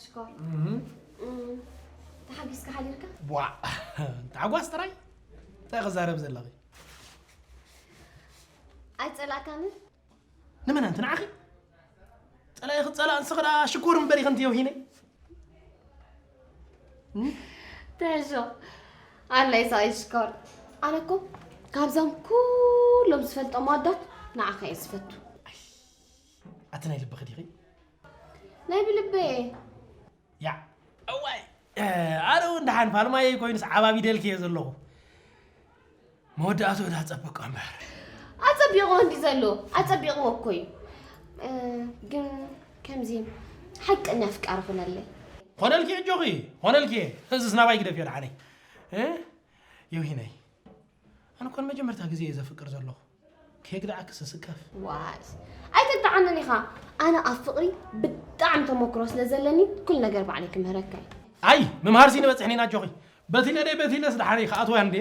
ሽኮር። እም፣ ተሓጊስካ ሓዲርካ? ቧ፣ ታሕጓስ ጥራይ? እንታይ ክዛረብ ዘለኺ? ኣይጸላእካንን? ንመን ኣንቲ ንዓኺ? ጸላኢ ክጸላእ ንስኺ ደኣ ሽኮር እምበር ኢኺ እንት የውሂነይ። እም? ትሕሾ። ኣላ ይስኣይ ሽኮር። ኣነ እኮ ካብዞም ኩሎም ዝፈልጦም ኣወዳት ንዓኻ እየ ዝፈቱ። ኣቲ ናይ ልብኺ ዲኺ? ናይ ብልበይ እየ። ያዕ፣ እዋይ፣ ኣነ እውን ደሓን ፋልማየይ ኮይኑስ ዓባቢደልኪ እየ ዘለኹ። መወዳእትኡ ዳ ጸበቆ እምበር። ኣጸቢቑዎ እንዲ ዘሎ፣ ኣጸቢቑዎ እኮ እዩ። እ፣ ግን ከምዚ ሓቀኛ ኣፍቃሪ ኹነለይ። ኾነልኪ ኣጆኺ፣ ኾነልኪ። እዝስ ናባይ ግደፍዮ ደሓነይ። እ? የውሂነይ። ኣነ እኮ ንመጀመርታ ግዜ እየ ዘፍቅር ዘለኹ። ኬክ ደኣ ክስስከፍ። ዋይ፣ ኣይተጣዓንን ኢኻ። ኣነ ኣብ ፍቕሪ ብጣዕሚ ተመክሮ ስለ ዘለኒ፣ ኩሉ ነገር ባዕለይ ክምህረካ እየ። ኣይ፣ ምምሃርሲ ንበጽሕ ኔና ኣጆኺ። በቲለ ደይ በቲለስ ደሓነይ ክኣትዋ እንዴ?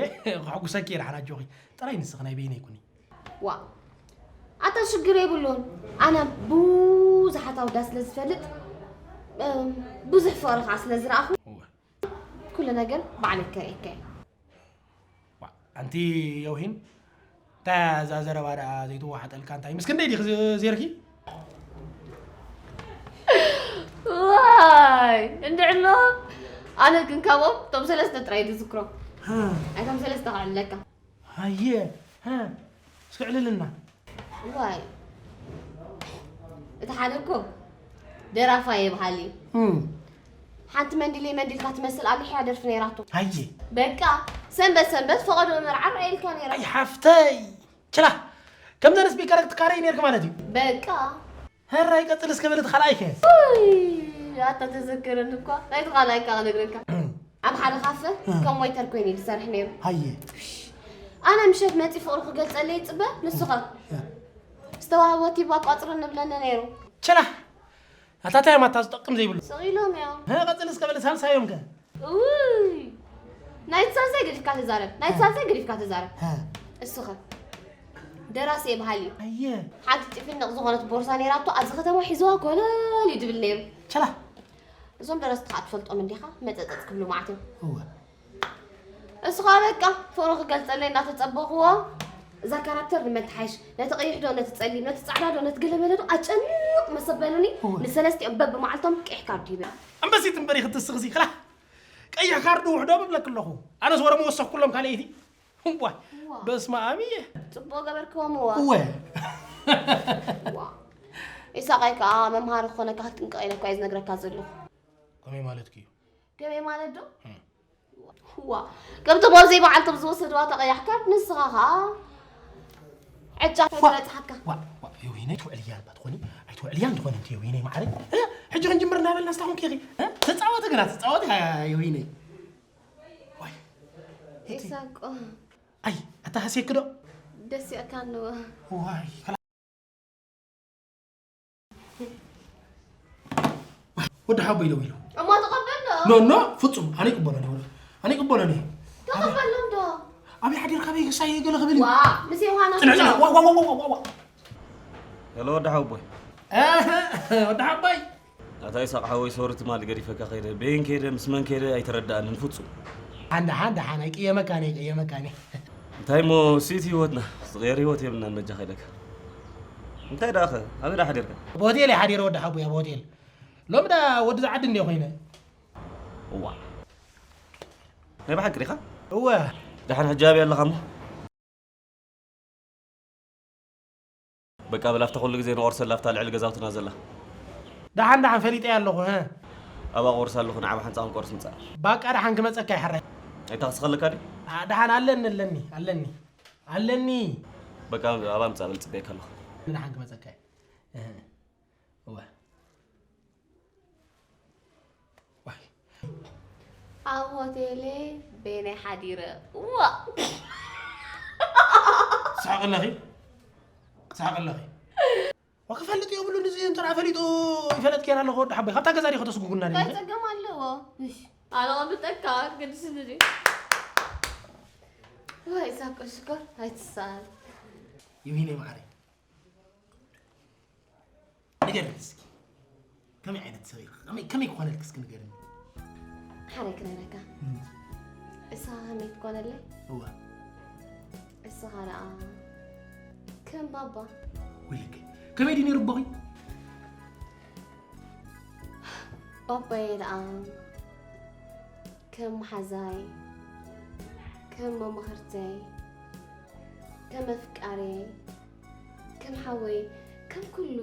ከሕጉሰኪ እየ ደሓን ኣጆኺ። ጥራይ ንስኺ ናይ በይነይ ኩኒ። ዋ፣ ኣታ ሽግር የብሉን። ኣነ ብዙሓት ኣወዳት ስለ ዝፈልጥ፣ እም፣ ብዙሕ ፍቕሪ ከዓ ስለ ዝረኣኹ፣ እወ። ኩሉ ነገር ባዕለይ ከርእየካ እየ። ዋ፣ ኣንቲ የውሂን፣ እንታይ እያ እዛ ዘረባ ደኣ ዘይትወሓጠልካ እንታይ? ምስ ክንደይ ዲኺ ዝ-፣ ዜርኪ? ዋይ፣ እንድዕሎ። ኣነ ግን ካብኦም እቶም ሰለስተ ጥራይ ዝዝክሮም። ሃ። ኣይቶም ሰለስተ ከዕልለካ። ሃየ፣ ሃ፣ እስኪ ዕልልና። ዋይ፣ እቲ ሓደ እኮ ደራፋይ እየ በሃሊ። እም። ሓንቲ መንዲለይ መንዲልካ ትመስል ኣሊሕያ ደርፊ ነይራቶ። ሃየ። በቃ፣ ሰንበት ሰንበት ፈቐዶ መርዓ ርኣየልካ ነይራ። ኣይ ሓፍተይ፣ ችላ፣ ከምዘን ስፒከር ክትካረይ ነይርኪ ማለት እዩ። በቃ። ሀራይ ቀጽል እስከ በል እቲ ካልኣይ ከ? ውይ፣ ኣታ ተዘክረኒ እኳ። ናይቲ ካልኣይ እኳ ክነግረካ። ኣብ ሓደ ካፈ እ። ከም ዌይተር ኮይነ ዝሰርሕ ነይሩ። ሃየ። ኣነ ምሸት መጺ ፍቕሩ ክገልጸለይ ይጽበ፣ ንሱ ኸ እ። ዝተዋህቦ ቲባ ቋጽሩ ንብለኒ ነይሩ። ችላ! ኣታ ታይ ማታ ዝጠቅም ዘይብሉ። ስቕ ኢሎም እዮም። ሀ፣ ቀጽል እስከ በል ሳልሳዮም ከ? ውይ! ናይቲ ሳልሳይ ገዲፍካ ተዛረብ። ናይቲ ሀ። ሳልሳይ ገዲፍካ ተዛረብ። ሀ። እሱ ኸ? ደራሲ እየ በሃሊ እዩ። ኣየ። ሓንቲ ጭፍንቕ ዝኾነት ቦርሳ ነይራቶ፣ ኣብዚ ከተማ ሒዝዋ ኮለል እዩ ድብል ነይሩ። ችላ! እዞም ደረስቲ ኸኣ ትፈልጦም እንዲኻ፣ መጸጸጽ ክብሉ መዓት እዮም። እወ። እሱ ኸኣ በቃ፣ ፍቕሩ ክገልጸለይ እናተጸበኽዎ፣ እዛ ካራክተር ንመን ትሓይሽ? ነቲ ቀይሕ ዶ፣ ነቲ ጸሊም፣ ነቲ ጻዕዳ ዶ፣ ነቲ ገለመለ ዶ? ኣጨንቕ መሰበሉኒ፣ እወ። ንሰለስቲኦም በብመዓልቶም ቀይሕ ካርድ ሂበ። ኣንበሲት እምበር ኢኺ ትስኽሲ፣ ክላ ቀይሕ ካርድ ውሕዶ ምብለኪ ኣለኹ። ኣነስ ወረ ምወሰኽኩሎም ካልኣይቲ። እዋይ፣ እዋ። በስመ ኣብ እየ። ጽቡቕ ገበርክዎም፣ እዋ። እወ። እዋ። ኢሳቕ፣ ኣይ ከኣ መምሃሪ ክኾነካ ክትጥንቀቕ ኢለ እኳ እየ ዝነግረካ ዘለኹ። ከመይ ማለትኪ እዩ? ከመይ ማለት ዶ? እም። ዋ፣ ከምቶም ኣብ ዘይበዓልቶም ዝወሰድዋ ተቐያሕካ፣ ንስኻ ኸኣ ዕጫ ዋ፣ ከይትበጽሓካ። ዋ፣ ዋ፣ የወይነይ፣ ኣይትውዕልያን እባ ትኾኒ፣ ኣይትውዕልያን ትኾኒ፣ እንተ የወይነይ መዓረይ። እ፣ ሕጂ ክንጅምር እናበልና እስታ ኮንኪ ኢኺ። እ፣ ተጻወቲ ግና፣ ተጻወቲ፣ ያ፣ የወይነይ። ዋይ፣ እቲ ኢሳቆ። ኣይ፣ ኣታ ሃስየኪ ዶ? ደስ ይኣካ ኣለዎ። ዋይ፣ ወዲ ሓቦይ ደው ኢሉ። እሞ ተቐበል ዶ? ኖ፣ ኖ፣ ፍጹም። ኣነ ይቅበሎ እየ። ኣነ ይቅበሎ እየ። ተቐበሎም ዶ? ኣበይ ሓዲርካ በይ ክሳይ ገለ ክብል እዩ። ዋ፣ ምስ ዮሃና ጽንዕ፣ ጽንዕ። ዋ፣ ዋ፣ ዋ፣ ዋ፣ ዋ፣ ዋ። ሄሎ፣ ወዲ ሓቦይ። ኣህ፣ ወዲ ሓቦይ። ኣታ ይስሓቅ ሓወይ፣ ሶሪ ትማሊ ገዲፈካ ከይደ። በይን ከይደ፣ ምስ መን ከይደ ኣይተረዳእንን ፍጹም። ሓን፣ ሓን፣ ሓን፣ ኣይቅየመካን እየ፣ ኣይቅየመካን እየ። እንታይ እሞ፣ ስኢት ህይወትና፣ ዝቕየር ህይወት የብልናን፣ በጃኻ ኢለካ። እንታይ ደኣኸ፣ ኣበይ ደኣ ሓዲርካ? ኣብ ሆቴል እየ ሓዲረ፣ ወዲ ሓቦይ፣ ኣብ ሆቴል። ሎሚ ደኣ ወዲ ዝዓዲ እንድየ ኮይነ። እዋ። ናይ ብሓቂ ዲኻ? እወ። ደሓን ሕጂ ኣበይ ኣለኻ እሞ? በቃ በል፣ ኣብታ ኩሉ ግዜ ንቆርሰላ ኣብታ ልዕሊ ገዛውትና ዘላ። ደሓን ደሓን ፈሊጠያ ኣለኹ፣ ሀ። ኣብኣ ቆርስ ኣለኹ፣ ንዓባ ሓንጻእ ክንቆርስ ምጻእ። ባቃ ደሓን ክመጸካ ይሕራይ። ኣይታ ክስኸለካ ድዩ? ኣ፣ ደሓን ኣለኒ፣ ኣለኒ፣ ኣለኒ። ኣለኒ። በቃ ኣብኣ ምጻእ በል፣ ጽበየካ ኣለኹ። ደሓን ክመጸካ እየ። እህ። እወ። ዋይ። ኣብ ሆቴለይ በይነይ ሓዲረ። ዋ! ትስሕቂ ኣለኺ? ትስሕቂ ኣለኺ? ዋ፣ ክፈልጥ የብሉን እዚ፣ እንተ ደኣ ፈሊጡ ይፈለጥ ጌና ኣለኹ ወዲ ሓቦይ። ካብታ ገዛ ዲኺ ከተስጉጉና ዲኺ? እንታይ ጸገም ኣለዎ? እሽ፣ ኣነ ቀምጠካ፣ ገድስኒ ድዩ? ዋይ፣ እዛ ቆሽኮር ኣይትሰኣል። ይውሂነይ መዓረይ። ንገርኒ እስኪ። ከመይ ዓይነት ሰብ ኢኻ? ከመይ ከመይ ክኾነልኪ እስኪ ንገርኒ። ሓደ ክነግረካ። እስኻ ከመይ ትኮነለይ? እዋ። እስኻ ደኣ ከም ባባ። ወይለከ። ከመይ ድዩ ነይሩ ኣቦኺ? ባባየ ደኣ ከም ሓዛይ፣ ከም መማኽርተይ፣ ከም ኣፍቃሪየይ፣ ከም ሓወይ፣ ከም ኩሉ።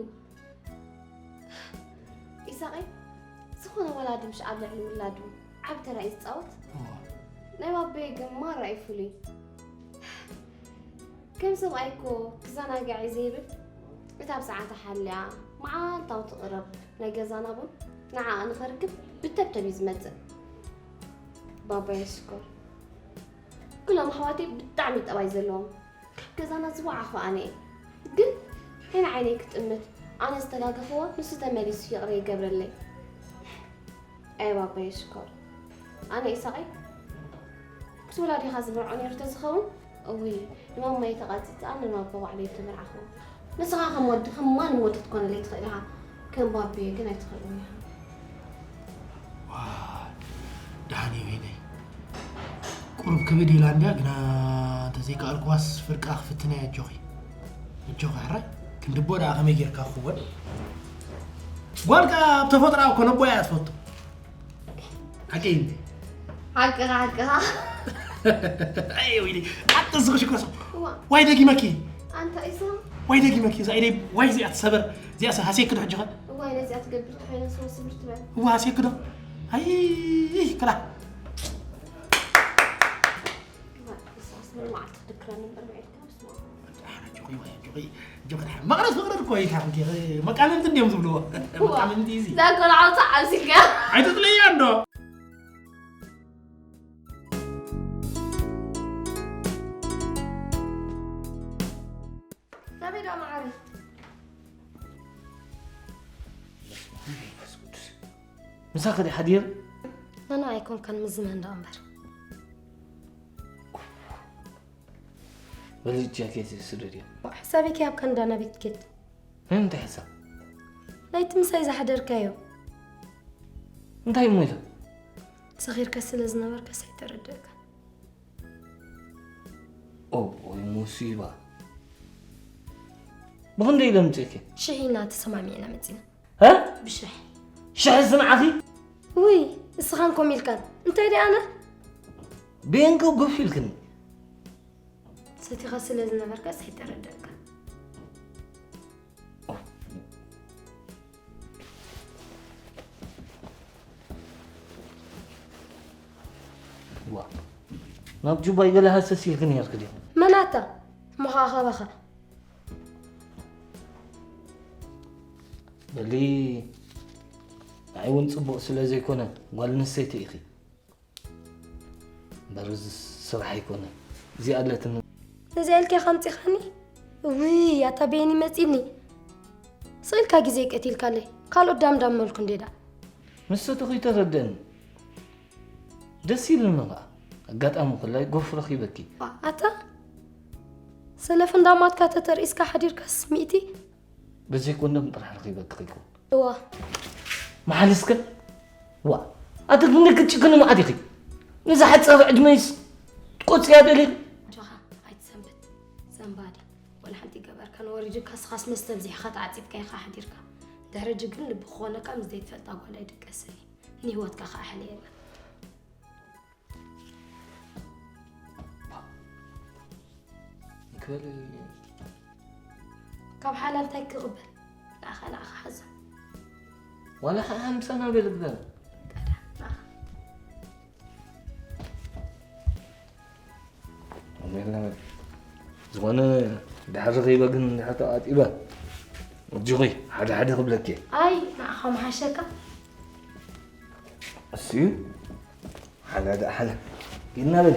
ኢሳቐይ ዝኾነ ወላዲ ምሽ ኣብ ልዕሊ ውላዱ ዓብ ተራ እዩ ዝፃወት። ናይ ባበየ ግን ማራ እዩ ፍሉይ። ከም ሰብኣይ እኮ ክዘናግዕ እዩ ዘይብል። እታ ብሰዓታ ሓልያ መዓልታዊ ትቕረብ ናይ ገዛና ቡን ንዓኣ ንኸርክብ ብተብተብ እዩ ዝመፅእ። ባባየ ሽኮር። ኩሎም ኣሕዋተይ ብጣዕሚ ጠባይ ዘለዎም። ካብ ገዛና ዝወዓኹ ኣነ እየ። ግን ከይን ዓይነይ ክጥምት ኣነ ዝተጋገኽዎ ንሱ ተመሊሱ ይቕረ ይገብረለይ። ኣይ ባባየ ሽኮር። ኣነ ኢሳቐይ ምስ ወላዲኻ ዝምርዖ ነይሩ ተዝኸውን እውይ ንማማየ ተቓጢጣ ንባባ ባዕለይ ተመርዓኹ። ንስኻ ከም ወዲ ከም ማንም ወዲ ክትኮነለይ ትኽእል ኢኻ። ከም ባብየ ግን ኣይትኽእልን ኢኻ። ደሓን እዩ ወይነይ። ቁሩብ ክብድ ኢላ እንድያ ግና እንተዘይከኣልኩዋስ ፍርቃ ክፍትነያ ኣጆኺ። ኣጆኺ ሕራይ ክንድቦ ደኣ ከመይ ጌርካ ክኽወን። ጓል ከኣ ኣብ ተፈጥሮኣ እኮ ነቦያ እያ ትፈቱ። ሓቂ እንዴ? ሓቅኻ ሓቅኻ። ኣይ ወይኔ ኣጥዝኽሽ ኮሶ። ዋይ ደጊመኪ። ኣንታ ኢሳ። ዋይ ደጊመኪ። እዛ ኢደይ ዋይ እዚኣ ትሰበር። እዚኣ ሃሴክዶ ሕጂ ኸ? ዋይ ነዚኣ ትገብር ተኾይነ ሰው ስብር ትበል። እዋ ሃሴክዶ። ኣይ ክላ። ኢሳስ ምን መዓልቲ ትድክረኒ እምበር ብዒልካ። መቕረት ፍቕረት እኮ እዩ። መቃምምቲ እንዲዮም ዝብልዎ። መቃምምቲ እዚ ዛቆልዓውታ ዓብሲልካ። ኣይትጥለያ እንዶ። ናበይ ዶ መዓረ? ምሳኺ ድዩ ሓዲሩ? ኣነ ኣይኮንካን ምዝመን ዶ እምበር። በሊ ጃኬት ስደድዮ። ሕሳበይ ከይሃብካ እንዳ ናበይ ክትከድ? ናይ ምንታይ ሕሳብ? ናይቲ ምሳይ ዝሓደርካዮ። እንታይ እሞ ኢለ? ሰኺርካ ስለ ዝነበርካስ ኣይተረደእካን። ኦ ወይ ሙሲባ። ብኽንደይ ኢለ ምፅእኪ? ሽሕ ኢልና ተሰማሚዕና መፂና። እ? ብሽሕ። ሽሕ ዝንዓኺ? ውይ እስኻን ኮም ኢልካን እንታይ ደኣ ኣነ ቤንኮ ጉፍ ኢልክኒ። ሰቲኻ ስለ ዝነበርካ ሳይተረደእካ። ዋ ናብ ጁባይ ገለ ሃሰስ ኢልክኒ ነርክ ድዩ? መናታ ምኻኸበኻ በሊ ንዓይ እውን ፅቡቕ ስለ ዘይኮነ ጓል ኣንስተይቲ ኢኺ እምበር እዚ ስራሕ ኣይኮነ እዚኣ ኣለትኒ ነዚኣ ኢልካ ኢኻ ኣምፂኻኒ እውይ ኣታ በየኒ መፂኒ ስቕ ኢልካ ግዜ ቀቲልካለይ ካልኦት ዳምዳም መልኩ እንዴዳ ንሱ ተኺተረደኒ ደስ ኢሉኒ ኸዓ ኣጋጣሚ ኩላይ ጎፍ ረኺበኪ ኣታ ሰለፍ እንዳማትካ ተተርኢስካ ሓዲርካስ ሚእቲ ብዘይ ኮንዶም ጥራሕ ረኺበኪ ከይኮን እዋ መሓልስከ ዋ ኣቲ ክንደይ ክትጭክኒ መዓት ኢኺ ንዛ ሓፃር ዕድመይስ ትቆፅያ ደሊል ኣጆኻ ኣይትሰንብት ሰንባዲ ወላ ሓንቲ ገበርካ ንወሪዱካ ስኻስ መስተ ኣብዚሕኻ ተዓፂብካ ኢኻ ሓዲርካ ድሕሪ ሕጂ ግን ልቢ ክኾነካ ምስ ዘይትፈልጣ ጓል ኣይድቀስን እዩ ንህይወትካ ከዓ ሕልየላ ክበል ካብ ሓላል እንታይ ክቕበል ንኣኻ ንኣኻ ሓዞ ዋላ ከዓ ምሳና በል ግበር ዝኾነ ድሕሪ ረኺበ ግን እንድሕር ተቃጢበ እጅኺ ሓደ ሓደ ክብለኪ ኣይ ንዓኻ ምሓሸካ እሱ ሓላ ደኣ ሓላ ኢልና በል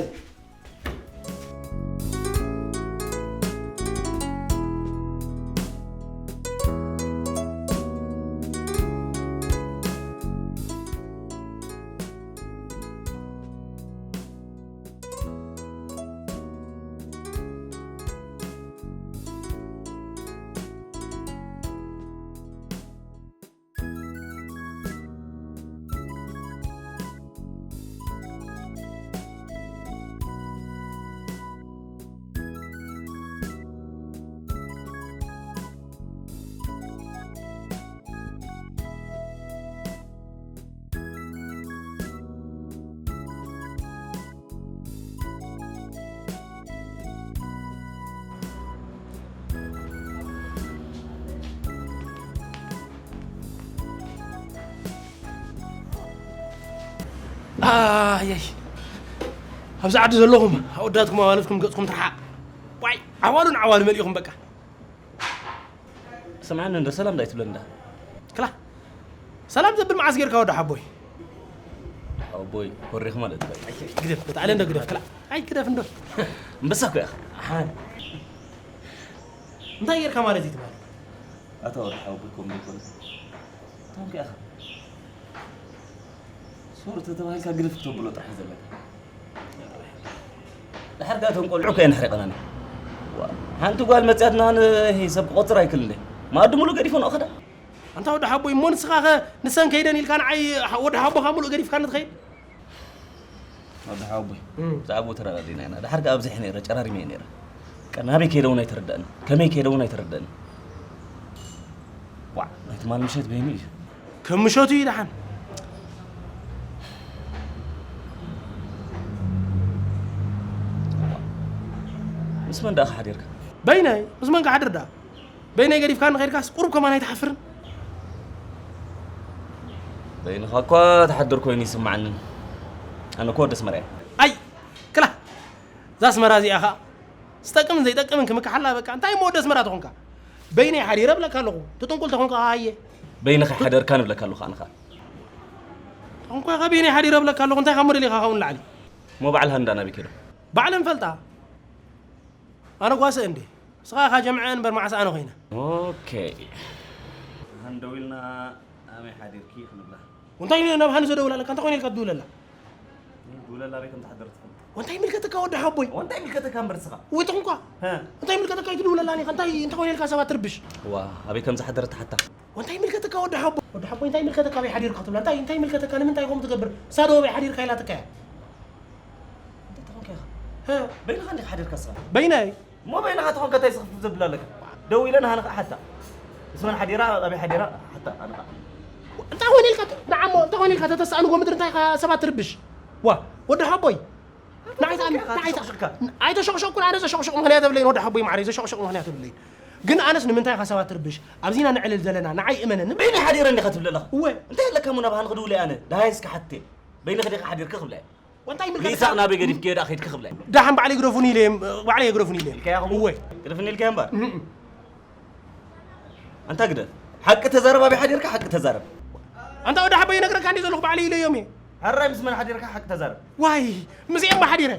ኣየይ፣ ኣብዚ ዓዲ ዘለኹም ኣወዳትኩም ኣዋልድኩም ገጽኩም ትርሓቕ። ዋይ፣ ዓዋሉን ዓዋሉ መሊእኹም በቃ። ስምዓኒ እንዶ ሰላም እንታይ ትብለኒ እንዳ? ክላ፣ ሰላም ዘብል መዓስ ጌርካ ወዲ ሓቦይ? ሓቦይ ኮሪኽ ማለት እዩ። ግደፍ፣ በጣዕለ እንዶ ግደፍ፣ ክላ። ኣይ ግደፍ እንዶ። እምበሳ እኮ ኢኻ። ኣሓን። እንታይ ጌርካ ማለት እዩ ትበሃል? ኣታ ወዲ ሓቦይ ኮም ዘይኮነ። እንታይ ኢኻ? ሶር ተተባሂልካ ግድፍ ክተብሎ ጥራሕ እዩ ዘለካ። ድሓር ከኣ እቶም ቆልዑ ከየን ኣሕሪቐናኒ። ዋ፣ ሓንቲ ጓል መጽያትና ን-፣ ሰብ ክቆጽር ኣይክልን እንዴ? መኣዲ ሙሉእ ገዲፎ ንኸዳ። ኣንታ ወዲ ሓቦይ፣ እሞ ንስኻ ኸ ንሰን ከይደን ኢልካ ንዓይ ወዲ ሓቦኻ ሙሉእ ገዲፍካኒ ትኸይድ? ወዲ ሓቦይ፣ እም። ብዛዕባኡ ተረዳዲእና ኢና። ድሓር ከኣ ኣብዚሐ ነይረ፣ ጨራሪመ እየ ነይረ። ቀ-፣ ናበይ ከይደ እውን ኣይተረዳእን። ከመይ ከይደ እውን ኣይተረዳእን። ዋዕ፣ ናይ ትማል ምሸት በይኑ እዩ። ከም ምሸቱ እዩ ደሓን። ምስ መን ደኣ ሓዲርካ? በይነይ፣ ምስ መን ክሓድር ደኣ? በይነይ ገዲፍካኒ ከይድካስ ቁሩብ ከማን ኣይትሓፍርን? በይንኻ እኳ ትሓድር ኮይኑ ይስምዓኒ። ኣነ እኮ ወዲ ኣስመራ እየ። ኣይ፣ ክላ፣ እዛ ኣስመራ እዚኣ ኸኣ ዝጠቅምን ዘይጠቅምን ክምክሓላ በቃ። እንታይ እሞ ወዲ ኣስመራ ተኾንካ? በይነይ ሓዲረ እብለካ ኣለኹ። ትጥንቁል ተኾንካ ሃየ። በይንኻ ሓደርካ ንብለካ ኣለኹ ኣነ ኸኣ። ተኾንካ ኸ በይነይ ሓዲረ እብለካ ኣለኹ። እንታይ ካብ ሞዴል ኢኻ ካብኡ ንላዕሊ? እሞ በዓል ሃንዳ ናበይ ከይዶም? ባዕለን ፈልጣ። ኣነ ጓሰ እንዴ? ንስኻ ኢኻ ጀምዐ እምበር መዓስ ኣነ ኮይነ? ኦኬ። ሃን ደዊልና ኣመይ ሓዲርኪ ክንብላ። እንታይ ናብ ሃኒ ዘደውል ኣለካ? እንታይ ኮይነ ኢልካ ትድውለላ? ድውለላ ኣበይ ከም ትሓድር ትፈልጥ። ወንታይ ይምልከተካ ወዲ ሓቦይ? ወንታይ ይምልከተካ እምበር ንስኻ። ወይ ተኾንኳ? ሀ? እንታይ ይምልከተካ ይትድውለላ ኒኻ? እንታይ፣ እንታይ ኮይነ ኢልካ ሰባት ትርብሽ? ዋ፣ ኣበይ ከም ዝሓደረት ትሓታ። ወንታይ ይምልከተካ ወዲ ሓቦይ? ወዲ ሓቦይ እንታይ ይምልከተካ ኣበይ ሓዲርካ ትብላ? እንታይ፣ እንታይ ይምልከተካ? ንምንታይ ከምኡ ትገብር? ንሳ ዶ ኣበይ ሓዲርካ ኢላትካ እያ? እንታይ ተኾንካ ኢኻ? ሀ? በይንኻ እንዲኻ ሓዲርካ ንስኻ። በይነይ? እሞ በይንኻ ተኾንካ እንታይ ስኽፍ ዘብል ኣለካ? ደው ኢለ ንሃኒ ኸዓ ሓታ። ምስ መን ሓዲራ፣ ኣበይ ሓዲራ ሓታ፣ ኣነ ኸዓ። እንታይ ኾይነ ኢልካ ት-፣ ንዓሞ፣ እንታይ ኾይነ ኢልካ ተተስኣንጎ ምድሪ እንታይ ኢኻ ሰባት ትርብሽ? ዋ፣ ወዲ ሓቦይ። ንዓይ ተኣምን፣ ንዓይ ተኣምን። ኣይተሸቕሸቕካ። ኣይተሸቕሸቕኩን ኣነ ዘሸቕሸቕ ምኽንያት የብለይን ወዲ ሓቦይ ማዕረይ፣ ዘሸቕሸቕ ምኽንያት የብለይን። ግን ኣነስ ንምንታይ ኢኻ ሰባት ትርብሽ? ኣብዚና ነዕልል ዘለና፣ ንዓይ እመነኒ። በይነይ ሓዲረ እንዲኻ ትብለለኻ? እወ። እንታይ ኣለካ እሞ ናባኻ ንኽድውለ ኣነ? ደሃይ እስከ ሓትቴ። በይንኺ ዲኺ ሓዲርኪ ክብላ እየ። ወንታይ ይምልከተካ? ንይስሓቕ ናበይ ገዲፍክዮ ደኣ ከይድኪ ክብላ እየ። ደሓን ባዕለይ ግደፉኒ ኢለ እየ፣ ባዕለይ እየ ግደፉኒ ኢለ እየ። ኢልካያ ከምኡ? እወ። ግደፍኒ ኢልካያ እምበር። እም። ኣንታ ግደፍ። ሓቂ ተዛረብ፣ ኣበይ ሓዲርካ ሓቂ ተዛረብ። ኣንታ ወዲ ሓቦይ ይነግረካ እንዲ ዘለኹ ባዕለይ ኢለዮም እየ። ሕራይ ምስ መን ሓዲርካ ሓቂ ተዛረብ። ዋይ፣ ምስ ኤማ ሓዲረ።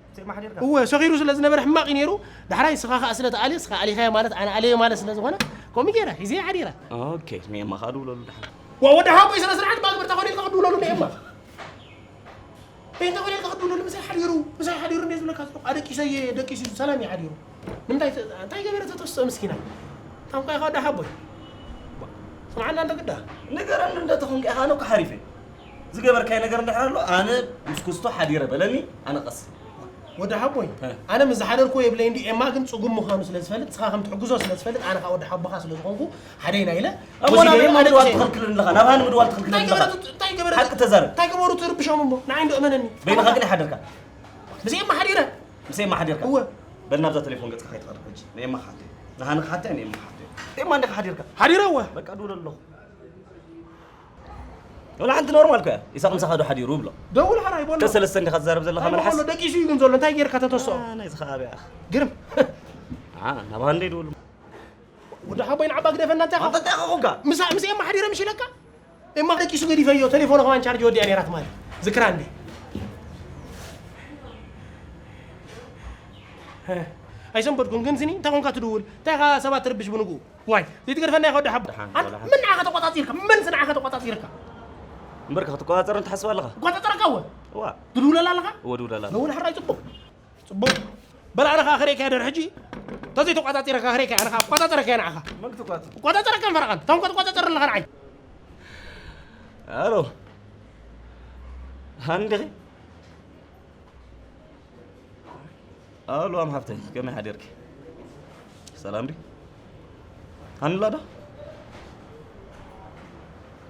ምስ ኤማ ሓዲርካ? እወ፣ ሰኺሩ ስለ ዝነበረ ሕማቕ እዩ ነይሩ። ዳሕራይ ንስኻ ኸኣ ስለ ትኣልዮ፣ ንስኻ ኣሊኻዮ ማለት ኣነ ኣልዮ ማለት ስለ ዝኾነ፣ ከምኡ ገይረ ሒዘዮ ሓዲረ። ኦኬ፣ ንኤማ ኸኣ ድውለሉ ደሓን። ዋ፣ ወዲ ሓቦይ ስነ ስርዓት እባ ግበር፣ እንታይ ኾነ ኢልካ ክትድውለሉ ንኤማ? እንታይ ኾነ ኢልካ ክትድውለሉ? ምሳይ ሓዲሩ፣ ምሳይ ሓዲሩ እንደ ዝብለካ ዘለኹ፣ ኣደቂሰ እየ፣ ደቂሱ እዩ፣ ሰላም እዩ ሓዲሩ። ንምንታይ ተ-፣ እንታይ ገበረ ተተስኦ ምስኪናይ? ታንኳ ኢኻ ወዲ ሓቦይ። ስምዓና እንዶ ግዳ። ንገረኒ እንዶ ተኾንካ ኢኻ፣ ኣነ እኮ ሓሪፈ። ዝገበርካይ ነገር እንድሕር ኣሎ፣ ኣነ ምስ ኩስቶ ሓዲረ በለኒ፣ ኣነ ቀስ። ወዲ ሓቦይ፣ እ። ኣነ ምስ ዝሓደርኩዎ የብለይ እንዲ ኤማ ግን ጽጉም ምዃኑ ስለ ዝፈልጥ፣ ንስኻ ከም ትሕግዞ ስለ ዝፈልጥ፣ ኣነ ኸኣ ወዲ ሓቦኻ ስለ ዝኾንኩ፣ ሓደይና ኢለ፣ እሞ ወሲደዮ ናበይ ማለት ምድዋል እዩ። ትኽልክልን ኣለኻ? ናብ ሃኒ ምድዋል ትኽልክልን እንታይ ገበረ ኣለኻ? ቱ-፣ እንታይ ገበረ ሓቂ ቱ-፣ ተዛረብ። እንታይ ገበሩ ትርብሾም እሞ? ንዓይ እንዶ እመነኒ። በይንኻ ግን ይሓደርካ። ምስ ኤማ ሓዲረ። ምስ ኤማ ሓዲርካ? እወ። በል ናብዛ ቴሌፎን ገጽካ ከይትቐርብ ሕጂ። ንኤማ ክሓቶ። ንሃኒ ክሓቶ፣ ንኤማ ክሓቶ። ኤማ እንዲኻ ሓዲርካ? ሓዲረ እወ። በቃ ድውል ኣለኹ። ወላ ሓንቲ ኖርማል እኮ እያ። ኢሳቕ ምሳኻ ዶ ሓዲሩ ብሎ። ደውል ሓራይ በሎ። ከሰለስተ እንዲኻ ትዛረብ ዘለኻ እንታይ መልሓስ? በሎ፣ ደቂሱ እዩ ግን ዘሎ፣ እንታይ ጌርካ ተተስኦ? አ፣ ናይዚ ኸኣ ኣበይ ኣኽ? ግርም። አ፣ ናብ ሃንደይ ደውል። ወዲ ሓቦይ ንዓባ ግደፈና እንታይ ኣንታ እንታይ ኾንካ? ምሳ-፣ ምስ ኤማ ሓዲረ ምሽ ኢለካ? ኤማ ደቂሱ ገዲፈዮ፣ ቴሌፎኑ ከማን ቻርጅ ወዲኣ ነይራ ትማሊ። ዝክራ እንዴ? ሀ፣ ኣይሰንበድኩን ግን ስኒ፣ እንታይ ኾንካ ትድውል? እንታይ ኻ ሰባት ትርብሽ ብንግኡ? ዋይ፣ ዘይትገድፈና ኢኻ ወዲ ሓቦ። ደሓን፣ ኣን-፣ ደሓን። መን ንዓኻ ተቆጻጺርካ? መንስ ንዓኻ ተቆጻጺርካ? እምበርከ ክትቆጻጸር ትሓስብ ኣለኻ? እቆጻጸረካ እወ። እዋ። ትድውለላ ኣለኻ? እወ፣ ድውለላ ኣለኹ። ደውል ሕራይ ጽቡቕ። ጽቡቕ። በል ኣነ ኸኣ ክርእየካ እየ ድሕሪ ሕጂ። ተዘይተቆጻጺረካ ክርእየካ እየ፣ ኣነ ኸኣ እቆጻጸረካ እየ ንዓኻ። መን ክትቆጻጸር? እቆጻጸረካ እምበር ኣነ። ታንኳ ትቆጻጸር ኣለኻ ንዓይ። ኣሎ። ሃኒ ዲኺ? ኣሉዋም ሓፍተይ፣ ከመይ ሓዲርኪ? ሰላም ድዩ? ሃንላ ዶ?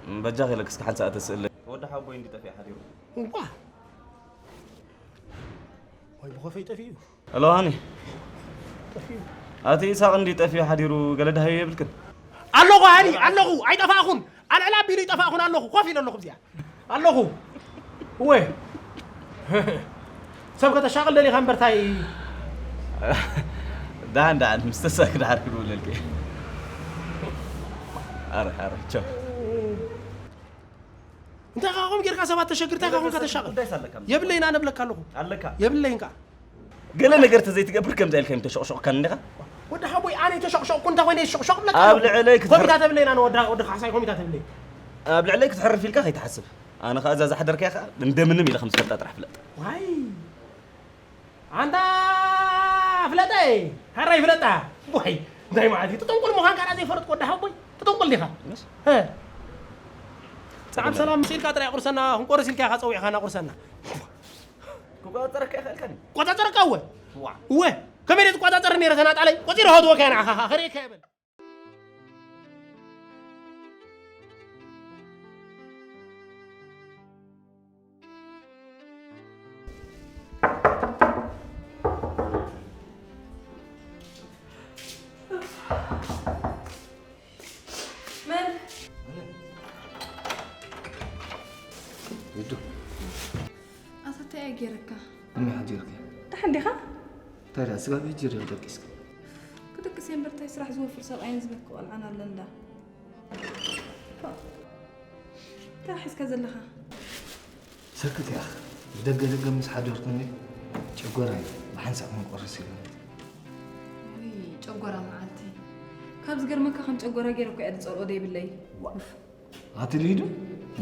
እም፣ በጃኺ ኢለኪ እስከ ሓንቲ ሰዓት ተስእለይ። ወዲ ሓቦይ እንዲ ጠፊኡ ሓዲሩ። እዋ! ወይ ብኸፈይ ጠፊኡ። ኣሎ ሃኒ። ጠፊኡ። ኣቲ ኢሳቕ እንዲ ጠፊኡ ሓዲሩ ገለ ደሃዩ የብልክን? ኣለኹ ሃኒ፣ ኣለኹ፣ ኣይጠፋእኹን። ኣልዕል ኣቢሉ ይጠፋእኹን ኣለኹ፣ ኮፍ ኢለ ኣለኹ እዚኣ። ኣለኹ። ወይ ሰብ ከተሻቕል ደሊኻ እምበር ታይ። ዳን ዳን ምስተሳክ ዳር ክብለልክ። ኣረ ኣረ ቻው። እንታይ ካኹም ጌርካ ሰባት ተሸግርታ ካኹም ከተሻቕል? ጉዳይ ሳለካ የብለይና ነብለካ ኣለኹ። ኣለካ። የብለይን ካ። ገለ ነገር ተዘይትገብር ከምዚ ኢልካ ተሸቕሸቕካን እንዲኻ። ወዲ ሓቦይ ኣነ ተሸቕሸቕኩ እንታ ኮይነ ተሸቕሸቕ ብለካ ኣብ ኣለኹ። ልዕለይ ክትሕር- ኮሚታ ተብለይና ንወዳ ወዲ ካሕሳይ ኮሚታ ተብለይ። ኣብ ልዕለይ ክትሕርፍ ኢልካ ከይትሓስብ። ኣነ ኸኣ እዛ ዝሓደርካያ ኸኣ እንደምንም ኢለ ከም ዝፈልጣ ጥራሕ ፍለጥ። ዋይ ኣንታ ፍለጠ። ሃራይ ፍለጣ። ዋይ እንታይ ማለት እዩ? ጥጥንቁል ምዃን ካራ ዘይፈለጥኩ ወዲ ሓቦይ ጥጥንቁል ዲኻ? ምስ? ሀ። ሰዓብ ሰላም ምስ ኢልካ ጥራይ ቁርሰና ክንቆርስ ኢልካ ኢኻ ጸዊዕኻና ቁርሰና። ክቆጻጸረካ ይኽእልካ ድዩ? ቆጻጸረካ እወ። ዋ። እወ። ከመይ ድየ ዝቆጻጸር ነይረ ተናጣለይ? ቆጺረ ሆትወካ እየ ንዓኻ ኸርእየካ እየ በል። መን? ውዱ። ኣታ እንታይ እየ ገይረካ? እመይ ሓዲርኪ? ደሓን ዲኻ? እንታይ ደኣ ስጋብ ሕጂ ዶ ደቂስኪ? ክድቅስ እየ እምበር እንታይ ስራሕ ዝወፍር ሰብኣይን ዝበኪ ቆልዓን ኣለንዳ። ፎእ። እንታይ ሒዝካ ዘለኻ? ሰክት ያኽ። ብደገ ደገ ምስ ሓደርኩኒ ጨጎራይ ብሓንሳእ ክንቆርስ ኢሉኒ። ውይ፣ ጨጎራ መዓልቲ። ካብ ዝገርመካ ከም ጨጎራ ገይረ እኮ እየ ዝጸልኦ ደይብለይ። ዋ። ኡፍ። ኣቲ ሊዱ፣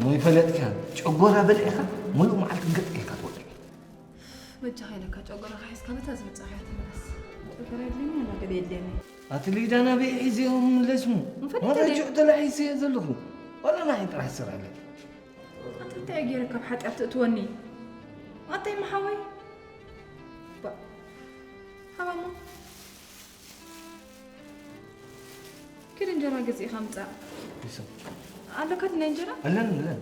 ሞይ ፈለጥካ፣ ጨጎራ በሊዕካ፣ ሙሉእ መዓልቲ ገጥ ኢልካ ትውዕል። በጃኻ ኢለካ፣ ጨጎራኻ ሒዝካ በታ ዝመጻኻያ ተመለስ። ጨጎራ የድልየኒ፣ ኣና ገለ የድልየኒ። ኣቲ ሊዳ ናበይ ሒዘዮ ምለስሙ? ንፈልጥ ዋላ ኢለ። ጁዕ ተላሒሰዮ ዘለኹ። ዋላ ናይ ጥራሕ ስራሕ ኣለኪ። ኣቲ እንታይ ገይረ ካብ ሓጢኣት ትእትወኒ? ኣታይ መሓወይ? ባ-፣ ሓባሞ። ኪድ እንጀራ ገዚእኻ ምጻእ። ይሰ-፣ ኣለካ ድናይ እንጀራ? ኣለን፣ ኣለን።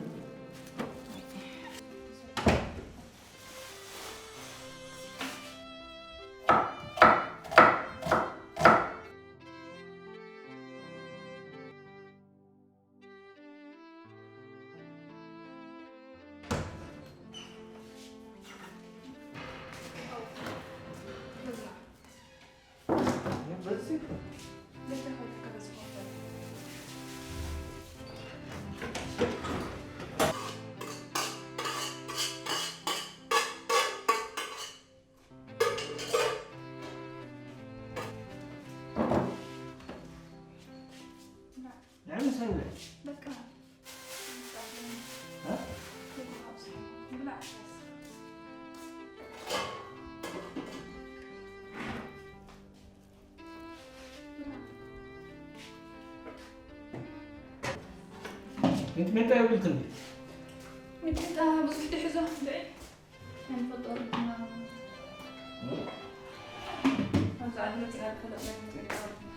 ንዕምሰለ። በቃ። እ? ብላዕ። ሚጥሚጣ የብልክን? ሚጥሚጣ ብዙሕ ድዩ ሒዞ? ብዒ። ኣይንፈልጦ ርድና። ኣብዚ ዓዲ መፂኣ ዝፈለጥና ኣይንፈልጦ ርድና።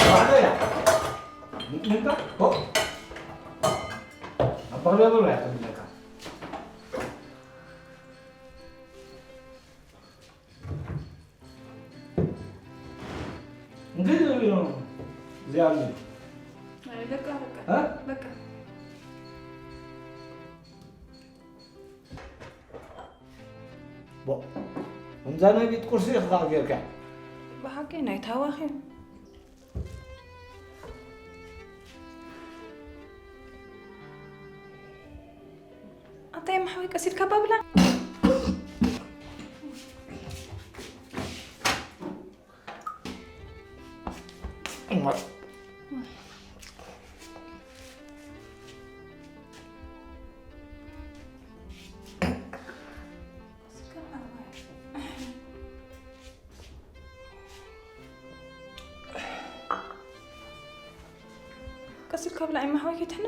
ባዕለያ። ሚጥሚጣ? ሆ። ኣብ ባህርያ ዘሎ እያ ትብለካ። እንግዲህ እዚኣ ኣሎ። ኣይ፣ በቃ፣ በቃ፣ እ? በቃ። ቦ፣ ከምዛ ናይ ቤት ቁርሲ ኢኻ ጌርካ። ብሓቂ ናይ ታዋኺ። ኣንታይ ማሕወይ ቀስ ኢልካ ባብላ። ቀስ ኢልካ ብላዕ ማሕወይ ከይትሕና።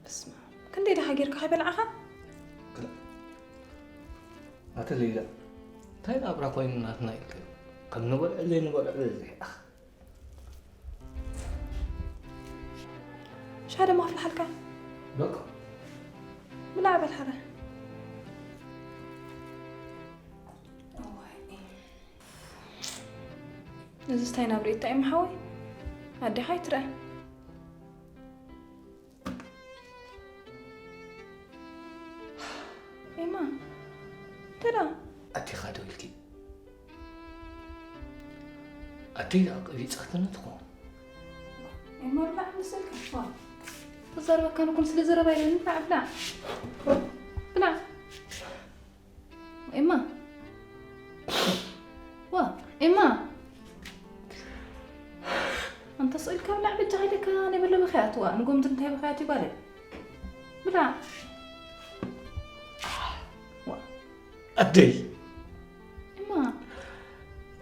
በስመ ኣብ። ክንደይ ደኻ ጌርካ ከይበላዕኻ? ኣቲ ሊላ፣ እንታይ ናብራ ኮይኑ ናትና ኢልክዮ? ከም ንበልዖ ዘይንበልዖ በዚሕ። ኣኽ። ሻሂ ደማ ኣፍልሓልካ። በቃ። ብላዕ በል ሓረ። እዋይ። እዚስ እንታይ ናብ ርእይታ እዩ፣ ሓወይ? ኣዴኻ ኣይትርአ። ኣዴኻ ዶ ኢልኪ? ኣደይ ደኣ ቀቢጻትና ትኾን። እማ ብላዕ መሰልካ ሽዋ። ተዛረበካ ንኹን ስለ ዘረባ ኢለ ብላዕ፣ ብላዕ። ብላዕ። ኤማ። ዋ፣ ኤማ። ኣንተ ስቕ ኢልካ ብላዕ በጃኻ ኢለካ ናይ በለ ብኽያት፣ ዋ፣ ንጎምቲ እንታይ ብኽያት ይባላል? ብላዕ። ዋ። ኣደይ። ኤማ።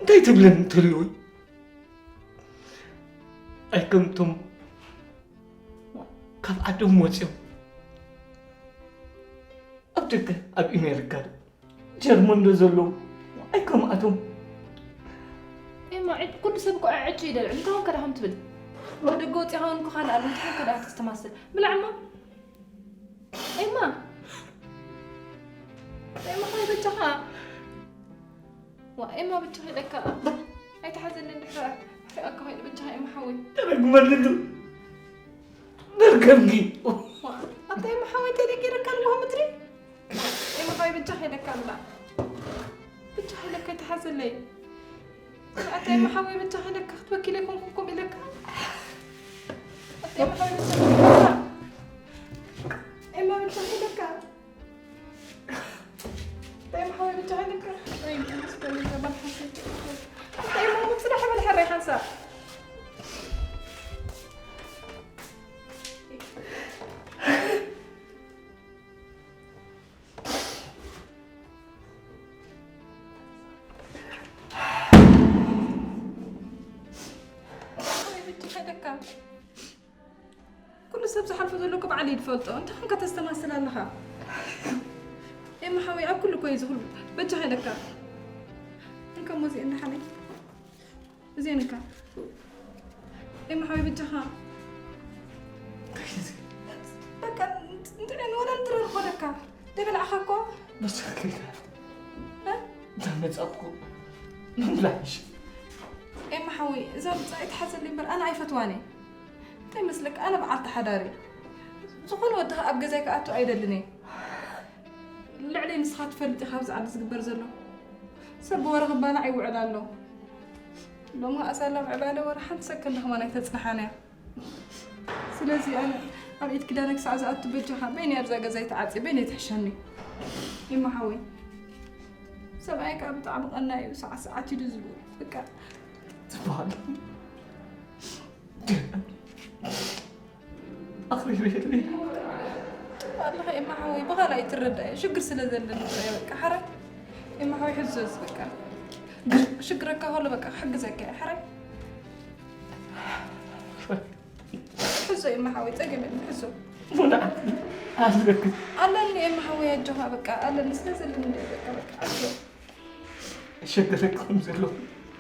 እንታይ ትብለኒ ትሪኡይ? ኣይከምቶም ካብ ዓዶም ወፂኦም ኣብ ደገ ኣብ ኣሜሪካ ዶ ጀርመን ዶ ዘለዉ ኣይከምኣቶም። ኤማ፣ ዕጭ-፣ ኩሉ ሰብ እኮ ዕጭ ይደልዕ። እንታይ ኾንካ ዳኹም ትብል? ደገ ወፂኻ እውን እኮ ካልእ ኣሎ። እንታይ ኾንካ ዳኣ ተስተማስል? ብላዕ እሞ። ኤማ። ኤማ፣ ኾይ በጃኻ። ዋ፣ ኤማ፣ በጃኻ ኢለካ። ኣይትሓዘኒ እንድሕር ኣሕሪቓካ ኮይነ፣ በጃኻ ኤማ ሓወይ። ተረግመልሉ። ደርገምጊ። ዋ፣ ኣታ ኤማ ሓወይ፣ እንታይ ደጊረካ ንጎሆ ምድሪ? ኤማ ሓወይ፣ በጃኻ ኢለካ እምባ። በጃኻ ኢለካ ኣይትሓዘለይ። ኣታ ኤማ ሓወይ፣ በጃኻ ኢለካ ክትበኪ ኢለ ኣይኮንኩን ከምኡ ኢለካ። ኣታ ኤማ ሓወይ፣ በጃኻ ኢለካ። ኤማ፣ በጃኻ ኢለካ። እንታይ መሓወይ ብቻ ሃይነካ? ወይ፣ ምስ በል ገባል ሓሰብ። እንታይ እሞ፣ ጽናሕ በል ሕራይ ሓንሳብ። ወይ፣ ብቻ ሃይነካ። ኩሉ ሰብ ዝሓልፎ ዘሎ እኮ ባዕሉ እዩ ዝፈልጦ። እንታይ ኾንካ ተስተማስል ኣለኻ? ኤማ ሓወይ፣ ኣብ ኩሉ እኮ እዩ ዝኹሉ። በጃኻ ኢለካ። እንካ እሞ እዚአን ደሓነይ። እዚአን እንካ። ኤማ ሓወይ፣ በጃኻ። በቃ፣ እንት-፣ እንት-፣ ወላ እንትረርኾ ደካ። ደበላዕኻ እኮ። በጃኻ ከይዳ። እ? እንዳመጻእኩ ምብላዕሽ። ኤማ ሓወይ፣ እዛ ብጻይ ትሓዘለይ እምበር ኣነ ኣይፈትዋን እየ። እንታይ መስለካ፣ ኣነ በዓልቲ ሓዳር እየ። ዝኾነ ወዲ ኸኣ ኣብ ገዛይ ክኣቱ ኣይደልን እየ። ልዕለይ ንስኻ ትፈልጥ ኢኻ ኣብዚ ዓዲ ዝግበር ዘሎ። ሰብ ብወረ ክባላዕ ይውዕል ኣሎ። ሎሚ ኸኣ ሳላ ምዕባለ ወረ ሓንቲ ሰከንድ ከማን ኣይተጽንሓን እያ። ስለዚ ኣነ ኣብ ኢድ ኪዳነ ክሳዕ ዝኣቱ በጃኻ በይነይ ኣብዛ ገዛ ኣይትዓጽ፣ በይነይ ትሕሸኒ። ኤማ ሓወይ፣ ሰብኣይ ከኣ ብጣዕሚ ቀናኢ እዩ፣ ሰዓት ሰዓት ኢሉ ዝብል። በቃ ትበሃል። ኣኽሪሩ የለይ። ኣለኻ ኤማ ሓወይ፣ ብኻልእ ኣይትረዳእ፣ ሽግር ስለ ዘለኒ ጥራይ በቃ፣ ሓራይ። ኤማ ሓወይ፣ ሕዞ እዚ በቃ። ሽግረካ ከሎ በቃ፣ ክሕግዘካ እየ፣ ሓራይ። ሕዞ ኤማ ሓወይ፣ ጸገም የለን፣ ሕዞ። ሙና፣ ኣዝለክ። ኣለኒ ኤማ ሓወይ፣ ኣጆኻ በቃ፣ ኣለኒ ስለ ዘለኒ በቃ፣ በቃ፣ ኣጆ። ሸገረክ ከም ዘሎ።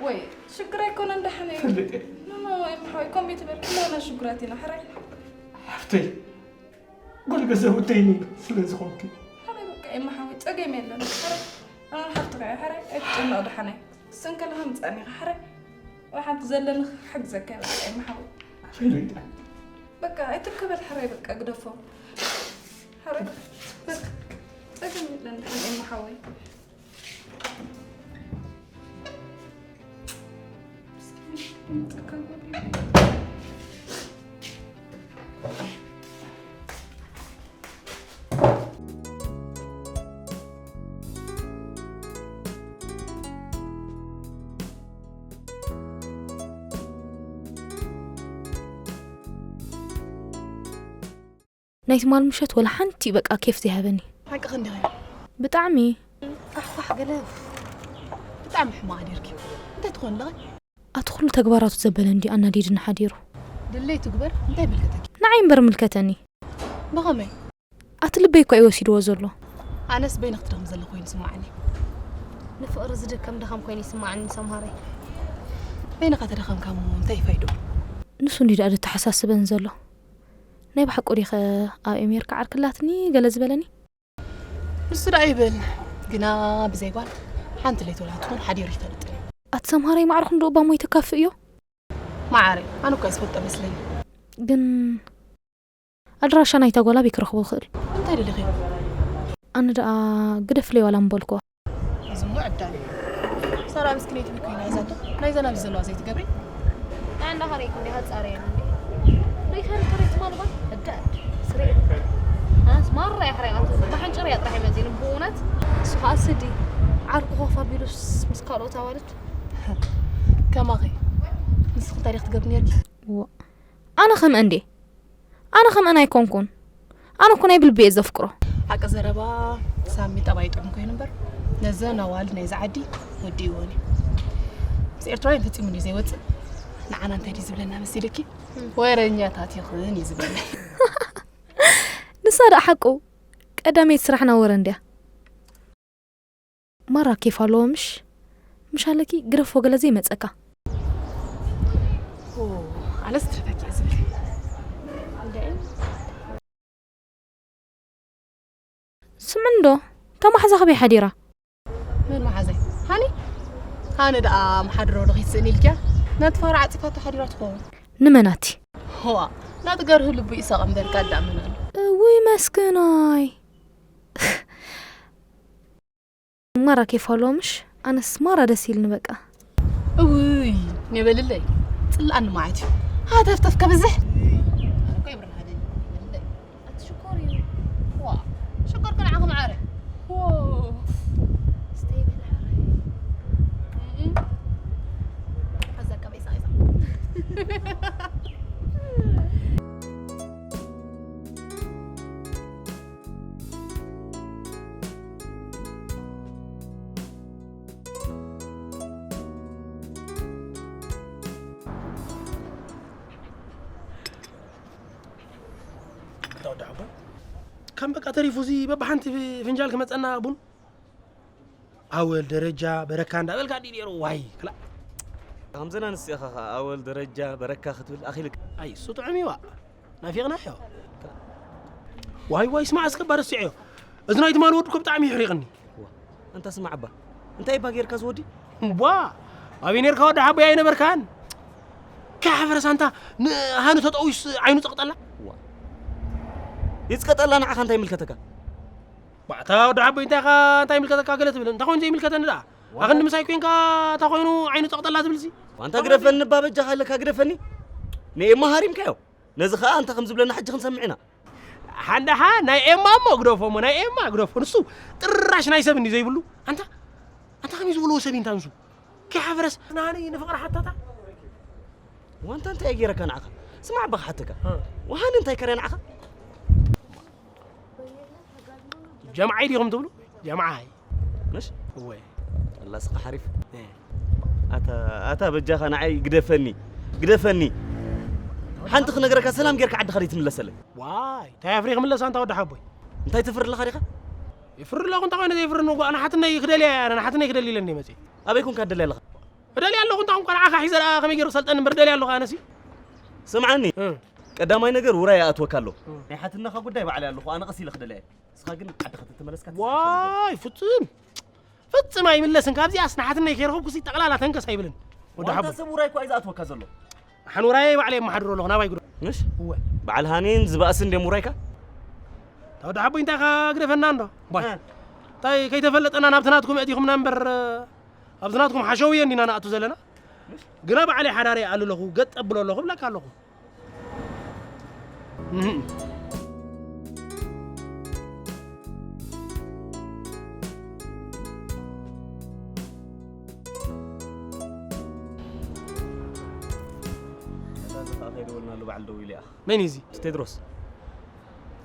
ወይ፣ ሽግር ኣይኮነን፣ ደሓን እዩ። ፈልጥ እየ። ኖ፣ ኖ፣ ኤማ ሓወይ፣ ከምኡ ኣይትበል። ኩላና ሽጉራት ኢና፣ ሕራይ። ሓፍተይ፣ ጓል ገዛ ውደይኒ ስለ ዝኾንኪ። ሕራይ፣ በቃ፣ ኤማ ሓወይ፣ ጸገም የለን። ሕራይ፣ ኣነ ሓፍትኻ እየ፣ ሕራይ፣ ኣይትጨነቕ፣ ደሓን እየ። ስንከለኻ ምጻእኒ ኢኻ፣ ሕራይ። ወይ ሓንቲ ዘለኒ ክሕግዘካ እየ፣ በቃ፣ ኤማ ሓወይ። ፈልጥ እየ። በቃ፣ ኣይትከበል፣ ሕራይ፣ በቃ፣ ግደፎ። ሕራይ፣ በቃ፣ ጸገም የለን፣ ደሓን፣ ኤማ ሓወይ። ናይ ትማል ምሸት ወላ ሓንቲ በቃ ኬፍ ዘይሃበኒ። ሓቂ ክንዲ ኸ? ብጣዕሚ። ኣሕኳሕ ገለ። ብጣዕሚ ሕማቕ ኔርኪ። እንታይ ትኾን ኣለኺ? ኣቲ ኩሉ ተግባራቱ ዘበለ እንዲ ኣናዲድኒ ሓዲሩ። ድለይ ትግበር፣ እንታይ ይምልከተኪ? ንዓይ እምበር ምልከተኒ። ብኸመይ? ኣቲ ልበይ እኳ እዩ ወሲድዎ ዘሎ። ኣነስ በይነ ክትደኽሚ ዘለኺ ኮይኑ ይስምዓኒ። ንፍቕሪ ዝድከም ድኻም ኮይኑ ይስምዓኒ ሰምሃረይ። በይንኻ ተደኸምካ እሞ እንታይ ፋይድኡ? ንሱ እንዲ ደኣ ዘተሓሳስበን ዘሎ። ናይ ብሓቁ ዲኸ ኣብ ኣሜሪካ ዓርኪ ኣላትኒ ገለ ዝበለኒ? ንሱ ደኣ ይበል፣ ግና ብዘይ ጓል ሓንቲ ለይቲ ወላ ትኹን ሓዲሩ ይፈልጥን እዩ። ኣቲ ሰምሃረይ ማዕርኹም ዶ እባ ሞይተ ካፍእ እዮ? ማዓረይ፣ ኣነ እኮ እየ ዝፈልጦ መስለኒ። ግን ኣድራሻ ናይታ ጓል ኣበይ ክረኽቦ እኽእል? እንታይ ደሊኺ? ኣነ ደኣ ግደፍለይ ዋላ ምበልኩዋ። ራ ምስኪነይቲ ኮይና ሒዛቶ ናይዘን ኣብዚ ዘለዋ ዘይትገብሪ። ኣንዳ ኸረይክ እንዲ ሃጻረ እንዲ ሪኸር ከረይት ማልባ እዳ ስሬ ኣንስ ማራ ይሕረያ ብሓንጭር እያ ጥራሕ ይመጽእ ብእውነት። እሱ ከዓ ስዲ ዓርኩ ኮፍ ኣቢሉስ ምስ ካልኦት ኣዋልድ። ከማኺ ንስኺ እንታይ ዲኺ ትገብሪ ነርኪ? ኣነ ከምአ እንዴ? ኣነ ከምአን ኣይኮንኩን። ኣነ እኮ ናይ ብልቢ እየ ዘፍቅሮ። ሓቂ ዘረባ ሳሚ ጠባይ ጥዑም ኮይኑ እምበር ነዘን ኣዋልድ ናይዚ ዓዲ ወዲእወን እዩ። ምስ ኤርትራውያን ፈጺሙ እንድዩ ዘይወጽእ። ንዓና እንታይ ድዩ ዝብለና መሲልኪ? ወረኛታት ኢኽን እዩ ዝብለና። ንሳ ደኣ ሓቁ ቀዳመይቲ ስራሕና ወረ እንድያ። ማራ ኬፍ ኣለዎ ምሽ? ምሽ ኣለኪ ግደፎ ገለ ዘይመጸካ። ኦ፣ ኣነስ ትረፈኪ እየ ዝብል። ስምዕንዶ፣ እታ ማሕዛ ከበይ ሓዲራ? መን መሓዘይ? ሃኒ? ሃኒ ደኣ መሓድሮ ዶ ከይትስእኒ ኢልኪያ? ናቲ ፋራ ዓጺፋቶ ሓዲራ ትኸውን። ንመናቲ? ዋ፣ ናቲ ገርህ ልቡ ይሳቕ እምበር ካልእ ደኣ መን ኣሎ? እውይ መስክናይ። ማራ ኬፍ ኣለዎ ምሽ? ኣነስ ማራ ደስ ኢልኒ በቃ። እውይ ኔበልለይ ጽልኣኒ ማለት እዩ። ሃተፍተፍ ከብዝሕ። ኣነ እኮ ይብርሃኒ ኔበልለይ። ኣቲ ሽኮር እዩ። ዋ ሽኮር ከነዓኹም ዓረ። ዎ ስተይ በል ዓረ። እም። ሓዛ ቀበይ ሳይዛ። እታ ወዲ ሓቦ ከም በቃ ተሪፉ እዚ በብሓንቲ ፍንጃል ክመፀና ቡን ኣወል ደረጃ በረካ እንዳበልካ ድዩ ነይሩ ዋይ ክላ። ከምዘን ኣንስቲ ኢኻ ኸዓ ኣወል ደረጃ በረካ ክትብል ኣኺልካ። ኣይ እሱ ጥዑም እዩ ዋ ናፊቕናዮ። ዋይ ዋይ ስማዕ እስከ እባ ረሲዐዮ። እዚ ናይ ትማሊ ወዲ እኮ ብጣዕሚ ይሕሪቕኒ። ዋ፣ ኣንታ ስማዕ እባ እንታይ እባ ጌርካ ዝወዲ? ዋ፣ ኣበይ ኔርካ ወዲ ሓቦይ ኣይነበርካን? ከሓፈረስ ኣንታ ንሃኒ ተጠውዩስ ዓይኑ ጸቕጠላ? ዋ፣ ይጽቀጠላ ንዓኻ እንታይ ይምልከተካ? ዋ፣ እታ ወዲ ሓቦይ እንታይ ኢኻ እንታይ ይምልከተካ ገለ ትብል? እንታይ ኮይኑ ዘይምልከተኒ ደኣ? ኣኽንዲ ምሳይ ኮንካ እንታይ ኮይኑ ዓይኑ ጸቕጠላ ትብልሲ? ኣንታ ግደፈኒ እባ በጃኻ ኣለካ ግደፈኒ። ንኤማ ሃሪምካዮ። ነዚ ኸኣ ኣንታ ከም ዝብለና ሕጂ ክንሰምዕ ኢና። ሓንዳሓ ናይ ኤማ እሞ ግደፎ እሞ ናይ ኤማ ግደፎ። ንሱ ጥራሽ ናይ ሰብ እንዲ ዘይብሉ። ኣንታ ኣንታ ከመይ ዝበልዎ ሰብ እዩ እንታ ንሱ? ከይሓፈረስ ናኒ ንፍቕሪ ሓታታ። ዋንታ እንታይ እየ ገይረካ ንዓኻ? ስማዕ እባ ክሓተካ። እ። ወሃኒ እንታይ ከርያ ንዓኻ? ጀምዓይ ዲኹም ትብሉ? ጀምዓይ። ምሽ? እወ። ኣላ ስኻ ሓሪፍ። እ። ኣታ ኣታ በጃኻ ንዓይ ግደፈኒ። ግደፈኒ። ሓንቲ ክነግረካ ሰላም ጌርካ ዓድኻ ደይትምለሰለይ። ዋይ፣ እንታይ ኣፍሪ ክምለስ ኣንታ ወዲ ሓቦይ? እንታይ ትፍሪ ኣለኻ ዲኻ? ይፍሪ ኣለኹ እንታይ ኮይነ ዘይፍሪ ንጓ ንሓትነይ ክደልያ እያ፣ ንሓትነይ ክደሊ ኢለ እንደ መጽእ። ኣበይ ኮንካ ትደልያ ኣለኻ? እደልያ ኣለኹ እንታይ ኮንካ ንዓኻ ሒዘ ደኣ ከመይ ገይሩ ክሰልጠኒ እምበር እደልያ ኣለኹ ኣነሲ። ስምዓኒ። እ። ቀዳማይ ነገር ውራይ ይኣትወካ ኣሎ። እ። ናይ ሓትነኻ ጉዳይ ባዕለይ ኣለኹ፣ ኣነ ቀስ ኢለ ክደልያ እየ። ንስኻ ግን ዓድኻ ተተመለስካ ተስተኻኽል። ዋይ፣ ፍጹም። ፍጹም ኣይምለስን። ካብዚኣስ ንሓትነይ ከይረኸብኩሲ ጠቕላላ ተንከስ ኣይብልን። ወዲ ዋንታ ሓቦይ። ሰብ ውራይ እኮ እዩ ዝኣትወካ ዘሎ። ሓን ውራየይ ባዕለይ የመሓድሮ ኣለኹ፣ ናባይ ግዶ። ምሽ? እወ። በዓል ሃኒን ዝበኣስን ድዮም ውራይካ? እታ ወዲ ሓቦይ እንታይ ኢኻ ግደፈና እንዶ? ባይ። እ። እንታይ ከይተፈለጠና ናብቲ ናትኩም ኣእቲኹምና እምበር፣ ኣብዚ ናትኩም ሓሸውየ እንዲና ንኣቱ ዘለና። ምሽ? ግና ባዕለይ ሓዳረይ ኣሉ ኣለኹ፣ ገጥ ኣብሎ ኣለኹ እብለካ ኣለኹ። እህ። እታ እዚ ኸኣ ከይደወልናሉ በዓል ደዊሉ ይኣ። መን እዩ እዚ? ቴድሮስ።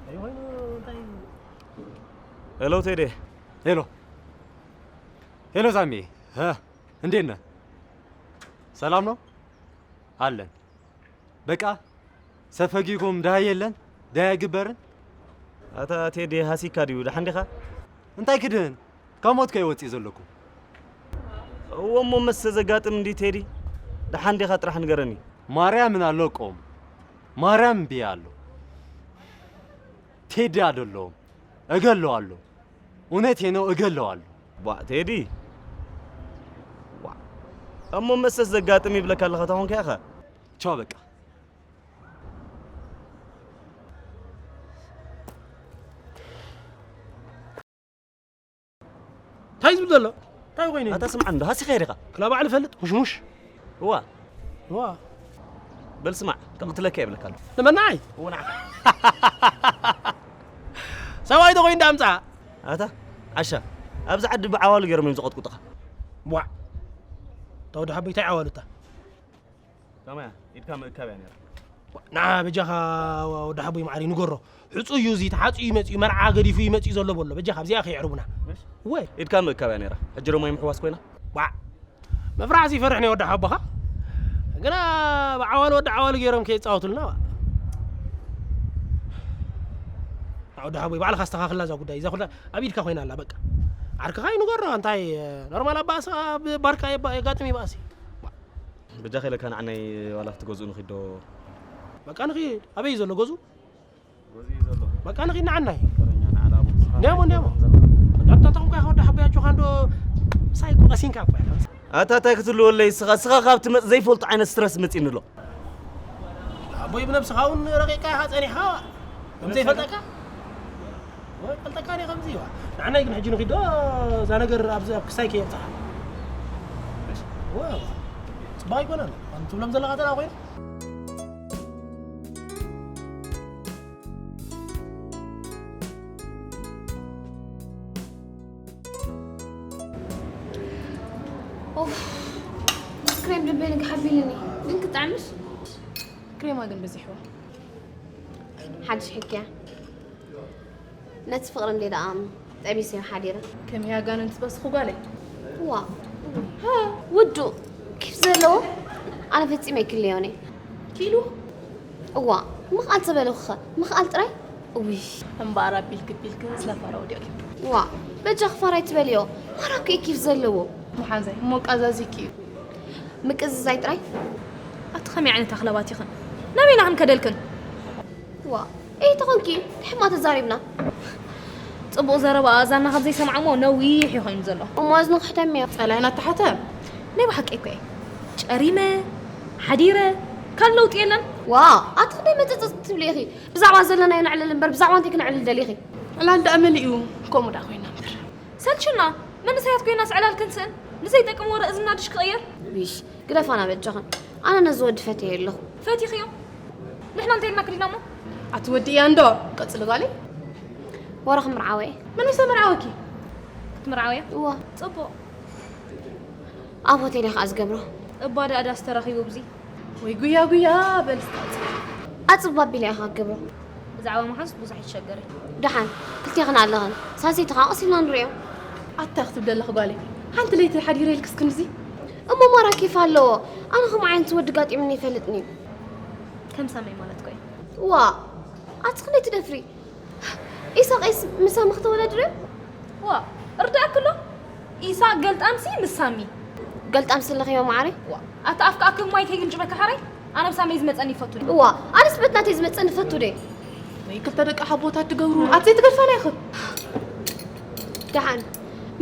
ኣይ፣ ኮይኑ እንታይ? ሄሎ ቴዲ። ሄሎ። ሄሎ ሳሚ። ሀ፣ እንዴት ነህ? ሰላም ነው? አለን። በቃ ሰፈጊኩም ዳሃይ የለን፣ ዳሃይ ግበርን። ኣታ ቴዲ ሃሲካ ድዩ? ደሓን ዲኻ? እንታይ ክድህን? ካብ ሞትከ ይወጽእ ዘለኩ። እዎ እሞ መሰ ዘጋጥም እንዲ ቴዲ? ደሓን ዲኻ ጥራሕ ንገረኒ። ማርያምን ኣለቆም። ማርያም ብያ ኣሎ። ቴዲ ኣደለዎም። እገለዋለሁ። እውነቴ ነው፣ እገለዋለሁ። ቧ፣ ቴዲ። ዋ። እሞ መሰስ ዘጋጥም ይብለካ ኣለኻ፣ ተኾንካ ኢኻ። ቻው በቃ። እንታይ ዝብል ዘሎ? እንታይ ኮይኑ? ኣታ ስምዓ እንዶ ሃሲኻ ዲኻ? ክላ ባዕሉ ፈልጥ ሙሽሙሽ። እዋ። እዋ። በል ስማዕ፣ ከቕትለካ የብለካ ኣሎ። ንመናይ? እዋ ንዓ። ሰብኣይ ተኾይኑ ዳምጻ። ኣታ ዓሻ፣ ኣብዚ ዓዲ ብዓዋሉ ገይሮም እዮም ዝቐጥቁጥኻ። ቧዕ። ተወዲ ሓቦይ እንታይ ዓዋሉታ? ከመያ? ኢድካ ምእካብ እያ ነይራ። ንዓ በጃኻ ወዲ ሓቦይ ማዕሪ ንገሮ። ሕጹ እዩ እዚ፣ ተሓጺኡ ይመጽእ እዩ፣ መርዓ ገዲፉ ይመጽእ እዩ ዘሎ በሎ። በጃኻ ኣብዚኣ ከየዕርቡና። እሺ። ወይ። ኢድካ ምእካብ እያ ነይራ። ሕጂ ደሞ ምሕዋስ ኮይና? ዋዕ። መፍራሕሲ ይፈርሕ ነይ ወዲ ሓቦኻ። ግና ብዓዋሉ ወዲ ዓዋሉ ገይሮም ከይጻወቱልና። ወዲ ሓቦይ ባዕልኻ ኣስተኻኽላ እዛ ጉዳይ። እዛ ኩላ ኣብ ኢድካ ኮይና ኣላ በቃ። ዓርክኻ ይንገሮ እንታይ ኖርማል ኣባእሲ ኣብ ባርካ የባ-፣ የጋጥም ይባእሲ። በጃኻ ኢለካ ንዓናይ ዋላ ክትገዝኡ ንኺዶ? በቃ ንኺድ። ኣበይ እዩ ዘሎ ገዝኡ? ገዝኡ እዩ ዘሎ። በቃ ንኺድ ንዓናይ። ተረኛ ንዓና ኣቦ ንስኻ እንዲያሞ፣ እንዲያሞ። ዳታ ተንኳ ይኸወዳ ሓቦይ ኣጆኻ እንዶ ምሳይ እኮ ቀሲንካ እኮ ኢኻ። ኣታ እንታይ ክትህልወለይ ስኻ፣ ስኻ ካብ ትመጽእ ዘይፈልጦ ዓይነት ስትረስ መጺእኒ ኣሎ። ኣቦይ ብነብስኻ እውን ረቂቕካ ኢኻ ጸኒሕኻ። ከም ዘይፈልጠካ? ወይ ፈልጠካ እኔ ከምዚ እዋ። ንዓናይ ግን ሕጂ ንኺዶ እዛ ነገር ኣብዚ ኣብ ክሳይ ከየብጽሓ። እሺ። ዋ፣ ጽባቕ ኣይኮነን። ኣንቱ ትብሎም ዘለኻ ተራ ኮይኑ። ኦፍ፣ ክሬም ልበይ ንግሓቢልኒ። ግን ክጥዕምሽ? ክሬማ ግን በዚሕዋ። ሓድሽ ሕክያ። ነቲ ፍቕሪ እንዴ ደኣ ጠቢሰዮ ሓዲረ። ከመይ ኣጋንንቲ በስኹ ጓለይ? ዋ። ሃ፣ ውዱእ ኪፍ ዘለዎ ኣነ ፈጺመ ኣይክልዮን እየ። ኪሉ? እዋ፣ ምኽኣል ተበልኹኸ፣ ምኽኣል ጥራይ? እውይ። እምበኣር ኣቢልኪ ኣቢልኪ ዝለፈረ ወዲቕኪ። ዋ፣ በጃኺ ፋራ ኣይትበልዮ። ማራ እኮ እዩ ኪፍ ዘለዎ። ምሓንዛይ፣ እሞ ቃዛዚኪ እዩ። ምቅዝዛይ ጥራይ? ኣቲ ከመይ ዓይነት ኣኽለባት ኢኽን? ናበይ ኢና ክንከደልክን? ዋ፣ እይ ተኾንኪ፣ ሕማ ተዛሪብና። ጽቡቕ ዘረባ ኣእዛንና ካብ ዘይሰምዓ እሞ ነዊሕ እዩ ኮይኑ ዘሎ። እሞ እዝኑ ክሕተም እዮ። ጸላይና ኣተሓተም። ናይ ብሓቂ እኮ እየ። ጨሪመ፣ ሓዲረ፣ ካልእ ለውጢ የለን። ዋ፣ ኣቲ ክንደይ መጸጸጽ ትብሊ ኢኺ? ብዛዕባ ዘለናዮ ነዕልል እምበር፣ ብዛዕባ እንታይ ክነዕልል ደሊኺ? ዕላል ደኣ መሊኡ፣ ከምኡ ደኣ ኮይና እምበር። ሰልችና፣ መንእሰያት ኮይናስ ዕላል ክንስእን፣ ንዘይጠቅም ወረ እዝና ድሽ ክቕየር? ዊሽ፣ ግደፋና በጃኽን። ኣነ ነዚ ወዲ ፈትየ ኣለኹ። ፈቲኽዮ? ንሕና እንታይ ኢልና ክሊና እሞ? ኣቲ ወዲ እያ እንዶ፣ ቀጽሊ ጓለይ። ወረ ክምርዓወ እየ። መን ምስ ተመርዓወኪ? ክትምርዓወ እያ? እዋ። ጽቡቕ። ኣብ ሆቴል እየ ከኣ ዝገብሮ። እባ ደኣ ዳስ ተረኺቡ ብዚ? ወይ ጉያ ጉያ፣ በል እስከ ኣጽቢ። ኣጽቢ ኣቢለ እየ ከኣ ክገብሮ። ብዛዕባ ምሓዝ ብዙሕ ኣይትሸገሪ። ደሓን፣ ክልቴኽን ኣለኽን። ሳልሰይቲ ከኣ ቀስ ኢልና ንርእዮ። ኣታ ክትብሊ ኣለኺ ጓለይ። ሓንቲ ለይቲ ሓዲረ ኢልክስ ክንድዚ? እሞ ማራ ኬፍ ኣለዎ። ኣነ ከምኡ ዓይነት ወዲ ጋጢሙኒ ኣይፈልጥን እዩ። ከም ሳመይ ማለት ኮይ? ዋ፣ ኣቲ ክንደይ ትደፍሪ? ኢሳቕስ ምስ ሳሚ ክተወዳድርዮ? ዋ፣ እርዳእኪ ኣሎ። ኢሳቕ ገልጣምሲ ምስ ሳሚ። ገልጣምሲ ኣለኽዮ መዓረይ? ዋ፣ ኣታ ኣፍካ ኣክብ ማይ ከይግልጭመካ ሓራይ፣ ኣነ ብሳመይ ዝመጸኒ ይፈቱ። እዋ፣ ኣነስ በቲ ናተይ ዝመጸኒ ፈቱ ደ። ወይ ክልተ ደቂ ሓቦታት ትገብሩ፣ ኣቲ ዘይትገድፋና ኢኽን። ደሓን፣